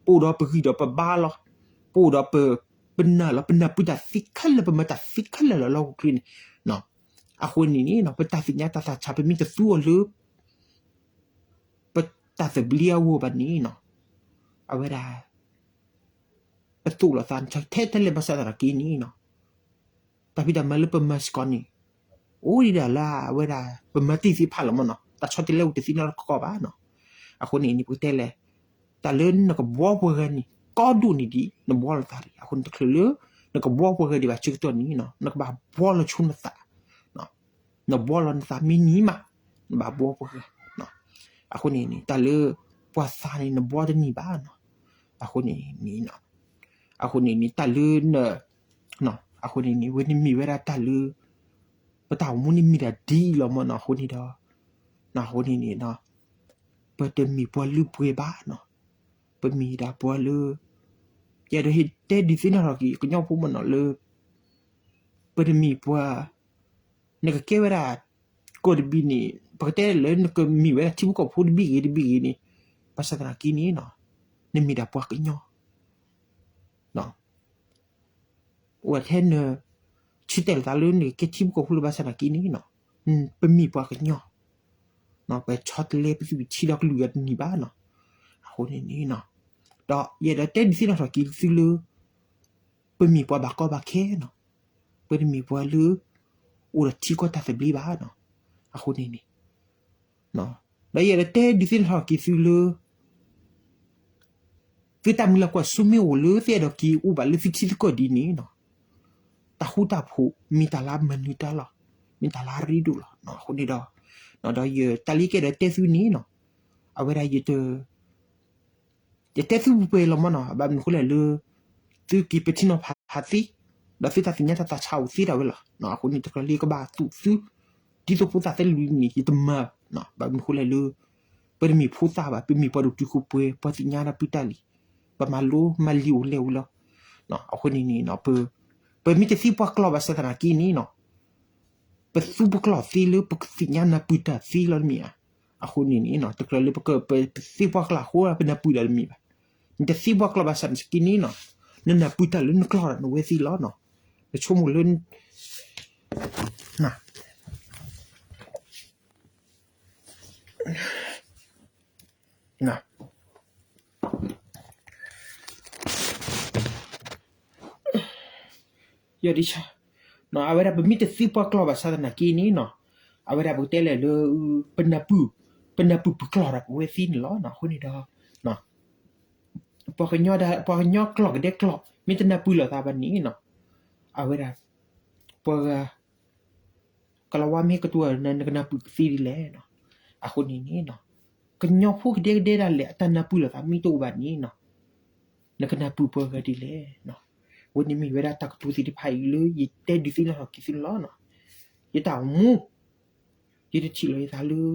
ပအိၣ်ဒီးပဂံၢ်ဒီးပဘါလီၤ, ပအိၣ်ဒီးပ, ပနၢ်လီၤ, ပနၢ်ပၢၢ်တၢ်သ့ခဲလၢာ်ပမၤတၢ်သ့ခဲလၢာ်လၢလီၢ်ကချ့န့ၣ်, အဃိန့ၣ်န့ၣ် ပတၢ်သ့ၣ်ညါတၢ်သးဆါ ပမ့ၢ်တသူအီၤလၢ ပတၢ်သဘျ့အဂီၢ်ဘၣ်န့ၣ်နီၤ, အဝဲဒၣ် ပသိၣ်လိာ်သးထဲထဲလဲၣ်ဘၣ်ဆၣ်သနာ်က့န့ၣ်နီၤ, တၢ်ဖံးတၢ်မၤလၢပမၤစ့ၢ်ကီးန့ၣ် အိၣ်ဒံးဒၣ်လၢအဝဲဒၣ် ပမၤသ့ၣ်သ့ၣ်တဖၣ်လီၤမ့ၢ်နီၤ, တၢ်ဆီတလဲအိၣ်တသ့နီတခီဘၣ်နီၤ. အဃိန့ၣ်န့ၣ် ပကတဲလဲၣ်, တၢ်လၢနကဘှီပှၤဂၤန့ၣ် ကီဒိၣ်န့ၢ်ဒံး နဘှီလိာ်သးဒံး, အဃိန့ၣ်တချုးလၢ နကဘှီပှၤဂၤဒံးဘၣ်ဆၢကတီၢ်န့ၣ်နီၤ, နကဘၣ်ဘှီလီၤဆိနသး နဘှီလီၤနသးမ့ၢ်န့ၢ်မး, နဘၣ်ဘှီပှၤဂၤ. အဃိန့ၣ်န့ၣ် တၢ်လၢပှၤသးန့ၣ် နဘှီတန့ၢ်ဘၣ်နီၤ. အဃိန့ၣ်န့ၣ်, အဃိန့ၣ်န့ၣ် တၢ်လၢန, အဃိန့ၣ်န့ၣ် ဝဲန့ၣ်မ့ၢ်ဝဲဒၣ်တၢ်လၢ ပတၢ်အိၣ်မူန့ၣ်မ့ၢ်ဒၣ်ဒ်အံၤလီၤမ့ၢ်နီၤ. အဃိန့ၣ်ဒီး, အဃိန့ၣ်န့ၣ် ပတမ့ၢ်ပှၤလုၢ်ပှဲၤဘၣ်နီၤ, ပမ့ၢ်ဒၣ်ပှၤလၢ ယအဲၣ်ဒိးဟ့ၣ်တဲဒုးသ့ၣ်နီၣ်ထီၣ်က့ၤ ကညီဖိမ့ၢ်နီၤလၢ ပတမ့ၢ်ပှၤ နကကဲဝဲဒၣ် ကီၢ်တဘ့ၣ်န့ၣ် ပကတဲလၢနကမ့ၢ်ဝဲဒၣ်ထံဖိကီၢ်ဖိတဘ့ၣ်ဂ့ၤတဘ့ၣ်ဂ့ၤန့ၣ် ဘၣ်ဆၣ်သနာ်က့န့ၣ်နီၤ နမ့ၢ်ဒၣ်ပှၤကညီ အိၣ်ထဲန ဆၢတဲာ်လီၤသးလၢနကကဲထံဖိကီၢ်ဖိလၢဘၣ်ဆၣ်သနာ်က့န့ၣ်နီၤ ပမ့ၢ်ပှၤကညီ ပဆီတလဲပသူၣ်ပထံဒီးကလုာ်ဂၤတန့ၢ်ဘၣ်နီၤ. အဃိန့ၣ်န့ၣ် ဒီးယအဲၣ်ဒိးတဲဒုးသ့ၣ်နီၣ်ထီၣ်က့ၤသုလၢ ပမ့ၢ်ပှၤဘၣ်ကီဘၣ်ခဲနီၤ, ပတမ့ၢ်ပှၤလၢ အိၣ်ဒီးထံကီၢ်တၢ်သဘျ့ဘၣ်နီၤ. အဃိန့ၣ်န့ၣ် ဒီးယအဲၣ်ဒိးတဲဒုးသ့ၣ်နီၣ်ထီၣ်က့ၤသုလၢ သုတၢ်မုၢ်လၢ်ကွၢ်စိမ့ၢ်အိၣ်လၢသုအဲၣ်ဒိးက့ၤအိၣ်ဘၣ်လၢသုထံသုကီၢ်ဒ်န့ၣ်နီၤ, တၢ်ဃူတၢ်ဖိးမ့ၢ်တၢ်လၢအမၤနၢၤတၢ်လီၤ, မ့ၢ်တၢ်လၢအရ့ဒိၣ်လီၤ. အဃိန့ၣ်ဒီး ဒီးယတၢ်လၢယကဲဒီးတဲသုန့ၣ်နီၤ, အဝဲဒၣ်ယ ယတဲသုပှဲၤပှဲၤလီၤမ့ၢ်နီၤ, ဘၣ်မနုၤဃိလဲၣ်လၢ သုက့ၤပထံၣ်နီၤဖးသ့, ဒီးသုတၢ်သ့ၣ်ညါတၢ်သးဆးအိၣ်သ့ဒၣ်ဝဲလီၤ. အဃိန့ၣ် တကြၢးလၢယကဘၣ်သူၣ်သု ဒ်သိးဖိသၣ်သ့ၣ်လွံၢ်န့ၣ် ယတမၤ, ဘၣ်မနုၤဃိလဲၣ်လၢ ပတမ့ၢ်ဖိသၣ်ဘၣ်, ပမ့ၢ်ပှၤဒိၣ်တုာ်ခိၣ်ပှဲၤ ပှၤသ့ၣ်ညါနၢ်ပၢၢ်တၢ်လံ, ပမၤလိမၤလံာ်အိၣ်လဲၣ်ဝံၤလီၤ. အဃိန့ၣ်န့ၣ် ပမ့ၢ်တသံပှၤကျိာ်ဘၣ်ဆၣ်သနာ်က့န့ၣ်နီၤ ပသူပကျိာ်သ့လၢပကသ့ၣ်ညါနၢ်ပၢၢ်တၢ်သ့လီၤတမ့ၢ်ဧါ. အဃိန့ၣ်န့ၣ် တကြၢးလၢပက ပသ့ၣ်ပှၤကျိာ်အဃိ ပနၢ်ပၢၢ်တၢ်တမ့ၢ်ဘၣ်. နတသ့ၣ်ပှၤကျိာ်ဘၣ်ဆၣ်သနာ်က့န့ၣ်နီၤ နနၢ်ပၢၢ်တၢ်လၢနကျိာ်ဒီးနဝဲသ့ၣ်လီၤနီၤ. ပဆိကမိၣ်လၢ ယဒ်ဆၣ်, အဝဲဒၣ်ပမ့ၢ်တသ့ၣ်ပှၤကျိာ်ဘၣ်ဆၣ်သနာ်က့န့ၣ်နီၤ, အဝဲဒၣ်ပကတဲလဲၣ်လၢ ပနၢ်ပၢၢ်, ပနၢ်ပၢၢ်ပကျိာ်ဒီးပဝဲသ့ၣ်န့ၣ်လီၤ. အဃိန့ၣ်ဒီး ပှၤကညီ ပှၤကညီကျိာ်ကဒဲကျိာ် မ့ၢ်တနၢ်ပၢၢ်လိာ်သးဘၣ်န့ၣ်နီၤ, အဝဲဒၣ် ပှၤဂၤ ကလီၤဝါမ့ၢ်ကတိၤနၤ နကနၢ်ပၢၢ်ကသ့ဒ်လဲၣ်. အဃိန့ၣ်န့ၣ် ကညီဖိကဒဲကဒဲဒၣ်လဲာ် အတၢ်နၢ်ပၢၢ်လိာ်သးမ့ၢ်တအိၣ်ဘၣ်န့ၣ် နကနၢ်ပၢၢ်ပှၤဂၤဒ်လဲၣ်. အဝဲန့ၣ်မ့ၢ်ဝဲဒၣ်တၢ်ကတိၤသ့ၣ်တဖၣ်အံၤလၢယတဲဒုးသ့ၣ်နီၣ်ထီၣ်က့ၤသုန့ၣ်လီၤ. ယတၢ်အိၣ်မူ ယတထံၣ်လီၤယသးလၢ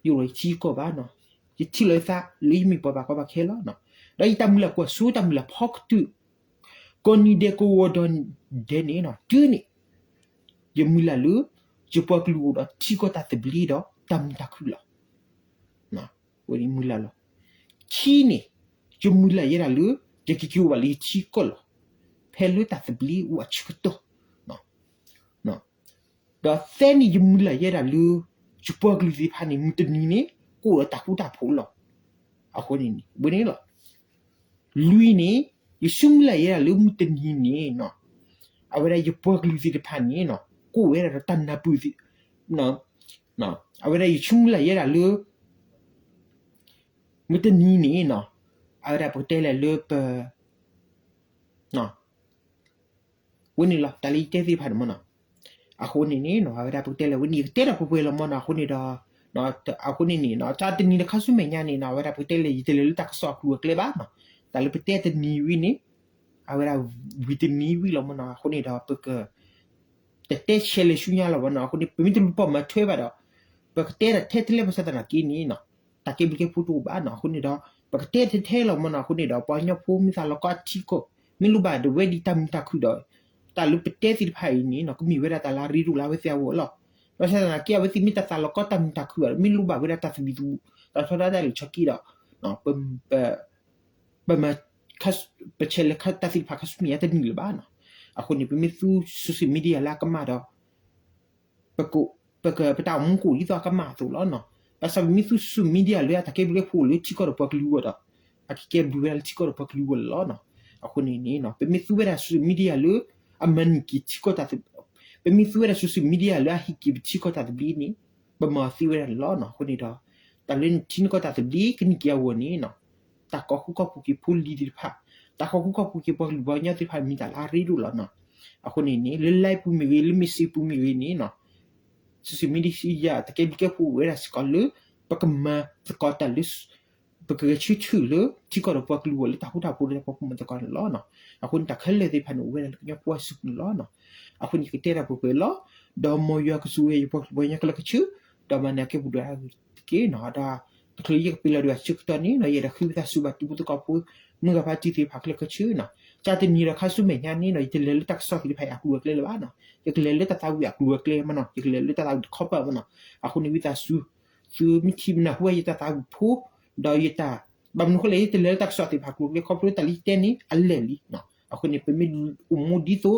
ယအိၣ်လီၤယထံယကီၢ်ဘၣ်နီၤ, ယထံၣ်လီၤယသးလၢယမ့ၢ်ပှၤဘၣ်ကီဘၣ်ခဲလီၤ. ဒီးယတၢ်မုၢ်လၢ်ကွၢ်စိ တၢ်မုၢ်လၢ်ဖီကတၢၢ် ကိးနံၤဒဲးကဝီၤဒီးဒဲးန့ၣ် တုၤန့ၣ် ယမုၢ်လၢ်လၢ ယပှၤကလုာ်အိၣ်ဒီးထံကီၢ်တၢ်သဘျ့ဒီးတၢ်မုာ်တၢ်ခုၣ်လီၤ. ဝဲန့ၣ်မုၢ်လၢ်လီၤ. ခံန့ၣ် ယမုၢ်လၢ်ယဲဒၣ်လၢ ယကက့ၤအိၣ်ဘၣ်လၢယထံကီၢ်လီၤ. ဖဲလၢတၢ်သဘျ့အိၣ်အဆၢကတီၢ် ဒီးသၢန့ၣ် ယမုၢ်လၢ်ယဲဒၣ်လၢ ယပှၤကလုာ်သ့ၣ်တဖၣ်န့ၣ် မုၢ်တနံၤန့ၣ် ကအိၣ်ဒီးတၢ်ဃူတၢ်ဖိးလီၤ. အဃိန့ၣ် ဝဲန့ၣ်လီၤ. လွံၢ်န့ၣ် ယဆၢမုၢ်လၢ်ယဲဒၣ်လၢမုၢ်တနံၤန့ၣ် အဝဲဒၣ်ယပှၤကလုာ်သ့ၣ်တဖၣ်န့ၣ် ကအိၣ်ဝဲဒၣ်ဒီးတၢ်နၢ်ပၢၢ်သ့ၣ်, အဝဲဒၣ်ယဆၢမုၢ်လၢ်ယဲဒၣ်လၢ မုၢ်တနံၤန့ၣ် အဝဲဒၣ်ပကတဲလဲၣ်လၢပ ဝဲန့ၣ်လီၤ တၢ်လၢယတဲသ့ၣ်တဖၣ်န့ၣ်မ့ၢ်နီၤ. အဃိန့ၣ်န့ၣ် အဝဲဒၣ်ပကတဲလဲၣ်ဝဲန့ၣ် ယကတဲတၢ်ပှဲၤပှဲၤလီၤမ့ၢ်နီၤ. အဃိန့ၣ်ဒီး အဃိန့ၣ်န့ၣ် တၢ်တနံၤဒီးခါဆူမဲာ်ညါန့ၣ်နီၤ အဝဲဒၣ်ပကတဲလဲၣ် ယတလဲၤလၢတၢ်ကစီၣ်အကျိၤအကျဲဘၣ်နီၤ. တၢ်လၢပတဲတနံၤဝံၤန့ၣ် အဝဲဒၣ်ဝံၤတနံၤဝံၤလီၤမ့ၢ်နီၤ. အဃိန့ၣ်ဒီး ပက တတဲဆဲးလဲၤဆူညါလီၤဘၣ်နီၤ. အဃိန့ၣ် ပမ့ၢ်တလူၤပိာ်မၤထွဲဘၣ်ဒီး ပကတဲတၢ်ထဲတလဲဘၣ်ဆၣ်သနာ်က့န့ၣ်နီၤ တၢ်ကဲဘျုးကဲဖှိၣ်တအိၣ်ဘၣ်နီၤ. အဃိန့ၣ်ဒီး ပကတဲထဲထဲလီၤမ့ၢ်နီၤ. အဃိန့ၣ်ဒီး ပှၤကညီဖိမ့ၢ်သးလီၤကီထံကီၢ် မ့ၢ်လိၣ်ဘၣ်ဒီးဝဲဒ်တၢ်မုာ်တၢ်ခုၣ်ဒီး တၢ်လၢပတဲသ့ၣ်တဖၣ်အံၤန့ၣ်နီၤ ကမ့ၢ်ဝဲဒၣ်တၢ်လၢအရ့ဒိၣ်လၢအဝဲသ့ၣ်အဂီၢ်လီၤ. ဘၣ်ဆၣ်သနာ်က့ အဝဲသ့ၣ်မ့ၢ်တသးလီၤကီတၢ်မုာ်တၢ်ခုၣ်ဘၣ်ဒီး မ့ၢ်လိၣ်ဘၣ်ဝဲဒၣ်တၢ်သဘံၣ်သဘုၣ် တၢ်ထီဒါတၢ်လဲၤဆီက့ဒီး ပမၤ ပဆဲးလဲၤခါတၢ်သ့ၣ်တဖၣ်ခါဆူမဲာ်ညါတနံၤလၢၤဘၣ်နီၤ. အဃိန့ၣ် ပမ့ၢ်သူ social media လၢအကမၣ်ဒီး ပက ပတၢ်အိၣ်မူကအိၣ်ဒ်သိးအကမၣ်အသိးလီၤနီၤ. ဘၣ်ဆၣ်ပမ့ၢ်သူ social media လၢအတၢ်ကဲဘျုးကဲဖှိၣ်လၢထံကီၢ်ဒီးပှၤကလုာ်အဂီၢ်ဒီး အကကဲဘျုးဝဲဒၣ်လၢထံကီၢ်ဒီးပှၤကလုာ်အဂီၢ်လီၤနီၤ. အဃိန့ၣ်န့ၣ် ပမ့ၢ်သူဝဲဒၣ် social media လၢ အမၤန့ၢ်က့ၤထံကီၢ်တၢ်သဘျ့ ပမ့ၢ်သူဝဲဒၣ် social media လၢအဟ့ၣ်က့ၤပထံကီၢ်တၢ်သဘျ့န့ၣ် ပမၤသ့ဝဲဒၣ်န့ၣ်လီၤနီၤ. အဃိန့ၣ်ဒီး တၢ်လၢနထံနကီၢ်တၢ်သဘျ့ကန့ၢ်က့ၤအဂီၢ်န့ၣ် တၢ်ကိးဃူကိးဖိးက့ၤဖိလံၤသ့ၣ်တဖၣ်, တၢ်ကိးဃူကိးဖိးက့ၤပှၤကလုာ်ပှၤကညီသ့ၣ်တဖၣ် မ့ၢ်တၢ်လၢအရ့ဒိၣ်လီၤနီၤ. အဃိန့ၣ်န့ၣ် လၢ line ပူၤမ့ၢ်ဂ့ၤ လၢ message ပူၤမ့ၢ်ဂ့ၤန့ၣ်နီၤ social media တၢ်ကဲဘျုးကဲဖှိၣ်အိၣ်ဝဲဒၣ်စ့ၢ်ကီးလၢ ပကမၤသကိးတၢ်လၢ ပကဂဲၤဆၢထၢၣ်လၢ ထံကီၢ်ဒီးပှၤကလုာ်အဂီၢ်လၢတၢ်ဃူတၢ်ဖိးလၢတၢ်ဖီခိၣ်မၤသကိးန့ၣ်လီၤနီၤ. အဃိန့ၣ် တၢ်ခဲလၢာ်သ့ၣ်တဖၣ်န့ၣ် အိၣ်ဝဲဒၣ်လၢကညီဖိအစုပူၤန့ၣ်လီၤနီၤ. အဃိန့ၣ် ယကတဲတၢ်ပှဲၤပှဲၤလီၤ. ဒီးမ်ယွၤကစူးဝဲယပှၤကလုာ်ပှၤကညီခဲလၢာ်ခဲဆ့ ဒီးမၤနၢၤကဲပူၤဒွးတက့ၢ်နီၤ. ဒီးတချုးယကပ့ၤလီၤဒံးဘၣ်ဆၢကတီၢ်န့ၣ်နီၤ ယအဲၣ်ဒိးဃ့ဝံသးစူၤဘၣ်တံၤဖိသကိးဖိ မုၢ်ဂၤဖါတံၢ်သ့ၣ်တဖၣ်ခဲလၢာ်ခဲဆ့နီၤ. တၢ်တနံၤဒီးခါဆူမဲာ်ညါန့ၣ်နီၤ ယတလဲၤလၢတၢ်ကစီၣ်သ့ၣ်တဖၣ်အံၤအကျိၤအကျဲလၢၤဘၣ်နီၤ. ယကလဲၤလၢတၢ်သးဝံၣ်အကျိၤအကျဲမ့ၢ်နီၤ. ယကလဲၤလၢတၢ်သးဝံၣ်တခီပၤမ့ၢ်နီၤ. အဃိန့ၣ် ဝံသးစူၤ သုမ့ၢ်ထံၣ်မနၢ်ဟူယတၢ်သးဝံၣ်ဖိ ဒီးယတၢ် ဘၣ်မနုၤအဃိလဲၣ် ယတလဲၤလၢတၢ်ကစီၣ်သ့ၣ်တဖၣ်ကျိၤကျဲ ခီဖျိတၢ်လၢယတဲန့ၣ် အလဲၢ်လံ. အဃိန့ၣ် ပမ့ၢ်အိၣ်မူဒ်သိး တၢ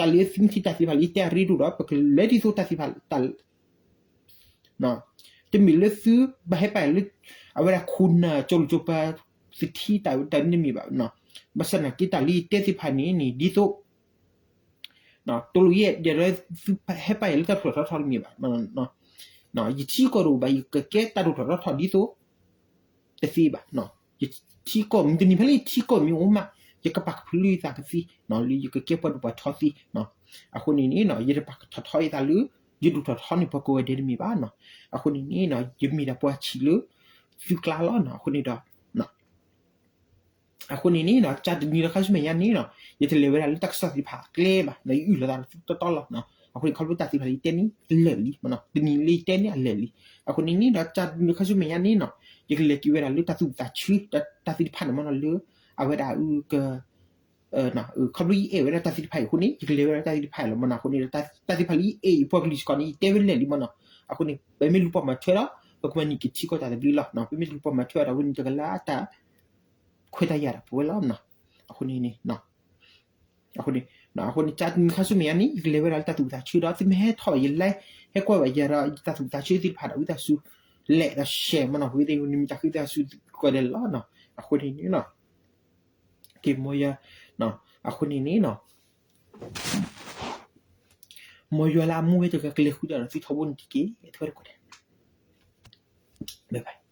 ်လၢသုမ့ၢ်ထံၣ်တၢ်သ့ၣ်တဖၣ်လၢယတဲအရ့ဒိၣ်ဒီး ပကလဲၤဒ်သိးတၢ်သ့ၣ်တဖၣ် တမ့ၢ်လၢသုဘၣ်ဟဲပာ်လၢ အဝဲဒၣ်ခိၣ်နၢ်ကၠီလိာ်ကၠီပၤ သထံတၢ်တမ့ၢ်ဘၣ်. ဘၣ်ဆၣ်သနာ်က့ တၢ်လၢယတဲသ့ၣ်တဖၣ်န့ၣ်န့ၣ် ဒ်သိး တလိၣ်ယဲၢ်ဒ်သိးသုဟဲပာ်ယၤလၢတၢ်ဒိၣ်ထီၣ်ထီထီၣ်တမ့ၢ်ဘၣ်. ယထံကီၢ်တအိၣ်ဘၣ် ယကကဲတၢ်ဒိၣ်ထီၣ်ထီထီၣ်ဒ်သိး တသ့ဘၣ်. ယထံကီၢ်မုၢ်တနံၤဖဲလၢယထံကီၢ်မ့ၢ်အိၣ်မး ယကပာ်ကဖၢလၢယသးကသ့ လၢယကကဲပှၤဒိၣ်ပှၤထီသ့. အဃိန့ၣ်န့ၣ် ယတပာ်ကထီထီယသးလၢ ယဒိၣ်ထီၣ်ထီန့ၢ်ပှၤကိးဂၤဒဲးတမ့ၢ်ဘၣ်နီၤ. အဃိန့ၣ်န့ၣ် ယမ့ၢ်ဒၣ်ပှၤဆံးလၢသုကျါလီၤနီၤ. အဃိန့ၣ်ဒီး အဃိန့ၣ်န့ၣ် တၢ်တနံၤလၢခါဆူမဲာ်ညါန့ၣ်နီၤ ယတလဲၤဝဲဒၣ်လၢတၢ်ကစီၣ်သ့ၣ်တဖၣ်အကျဲဘၣ်နီၤ, ယအုၣ်လီၤသးတီတီလီၤ. အဃိန့ၣ် ခီဖျိတၢ်သ့ၣ်တဖၣ်လၢယတဲန့ၣ် အလၢာ်လံမနီၤ, တနံၤလၢယတဲန့ၣ်အလၢာ်လံ. အဃိန့ၣ်န့ၣ်ဒီး တၢ်တနံၤလၢခါဆူမဲာ်ညါန့ၣ်နီၤ ယကလဲၤက့ၤဝဲဒၣ်လၢတၢ်သူၣ်ဝံၣ်သးဆၢ တၢ်သ့ၣ်တဖၣ်န့ၣ်မနီၤ လၢအဝဲဒၣ်အက ခီဖျိယအဲၣ်ဝဲဒၣ်တၢ်သ့ၣ်တဖၣ်အံၤအဃိန့ၣ် ယကလဲၤဝဲဒၣ်တၢ်သ့ၣ်တဖၣ်အံၤလီၤမနီၤ. အဃိန့ၣ်ဒီး တၢ်သ့ၣ်တဖၣ်လၢယအဲၣ်အံၤပှၤကလုာ်စ့ၢ်ကီးန့ၣ် ယတဲဝဲလၢာ်လံမနီၤ. အဃိန့ၣ် ပမ့ၢ်လူၤပိာ်မၤထွဲဒီး ပကမၤန့ၢ်က့ၤထံကီၢ်တၢ်သဘျ့လီၤ. ပမ့ၢ်လူၤပိာ်မၤထွဲဒီး အဝဲန့ၣ်တကလၢတၢ်ခွဲးတၢ်ယာ်တၢ်ပဝဲလီၤ. အဃိန့ၣ် အဃိန့ၣ် တၢ်တနံၤခါဆူမဲာ်ညါန့ၣ် ယကလဲၤဝဲဒၣ်လၢတၢ်သူၣ်ဝံၣ်သးဆၢဒီး သုမ့ၢ်ဟဲထီၣ်ဘၣ်ယလဲ ဟဲကွၢ်ဘၣ်ယၤဒီး တၢ်သူၣ်ဝံၣ်သးဆၢသ့ၣ်တဖၣ်ဒီး ဝံသးစူၤ like ဒီး share မနီၤ. ဝံသးစူၤ နမ့ၢ်တၢ်ဃ့သးစူၤကိးဂၤဒဲးလီၤ. အဃိန့ၣ်န့ၣ် က့ၤ အဃိန့ၣ်န့ၣ် မ်ယွၤလၢအမူဝဲတဂၤကလဲၤဃုာ်ဒီးသုထီဘိန့ၣ်တက့ၢ်. အဝဲတကိးဒဲး bye bye.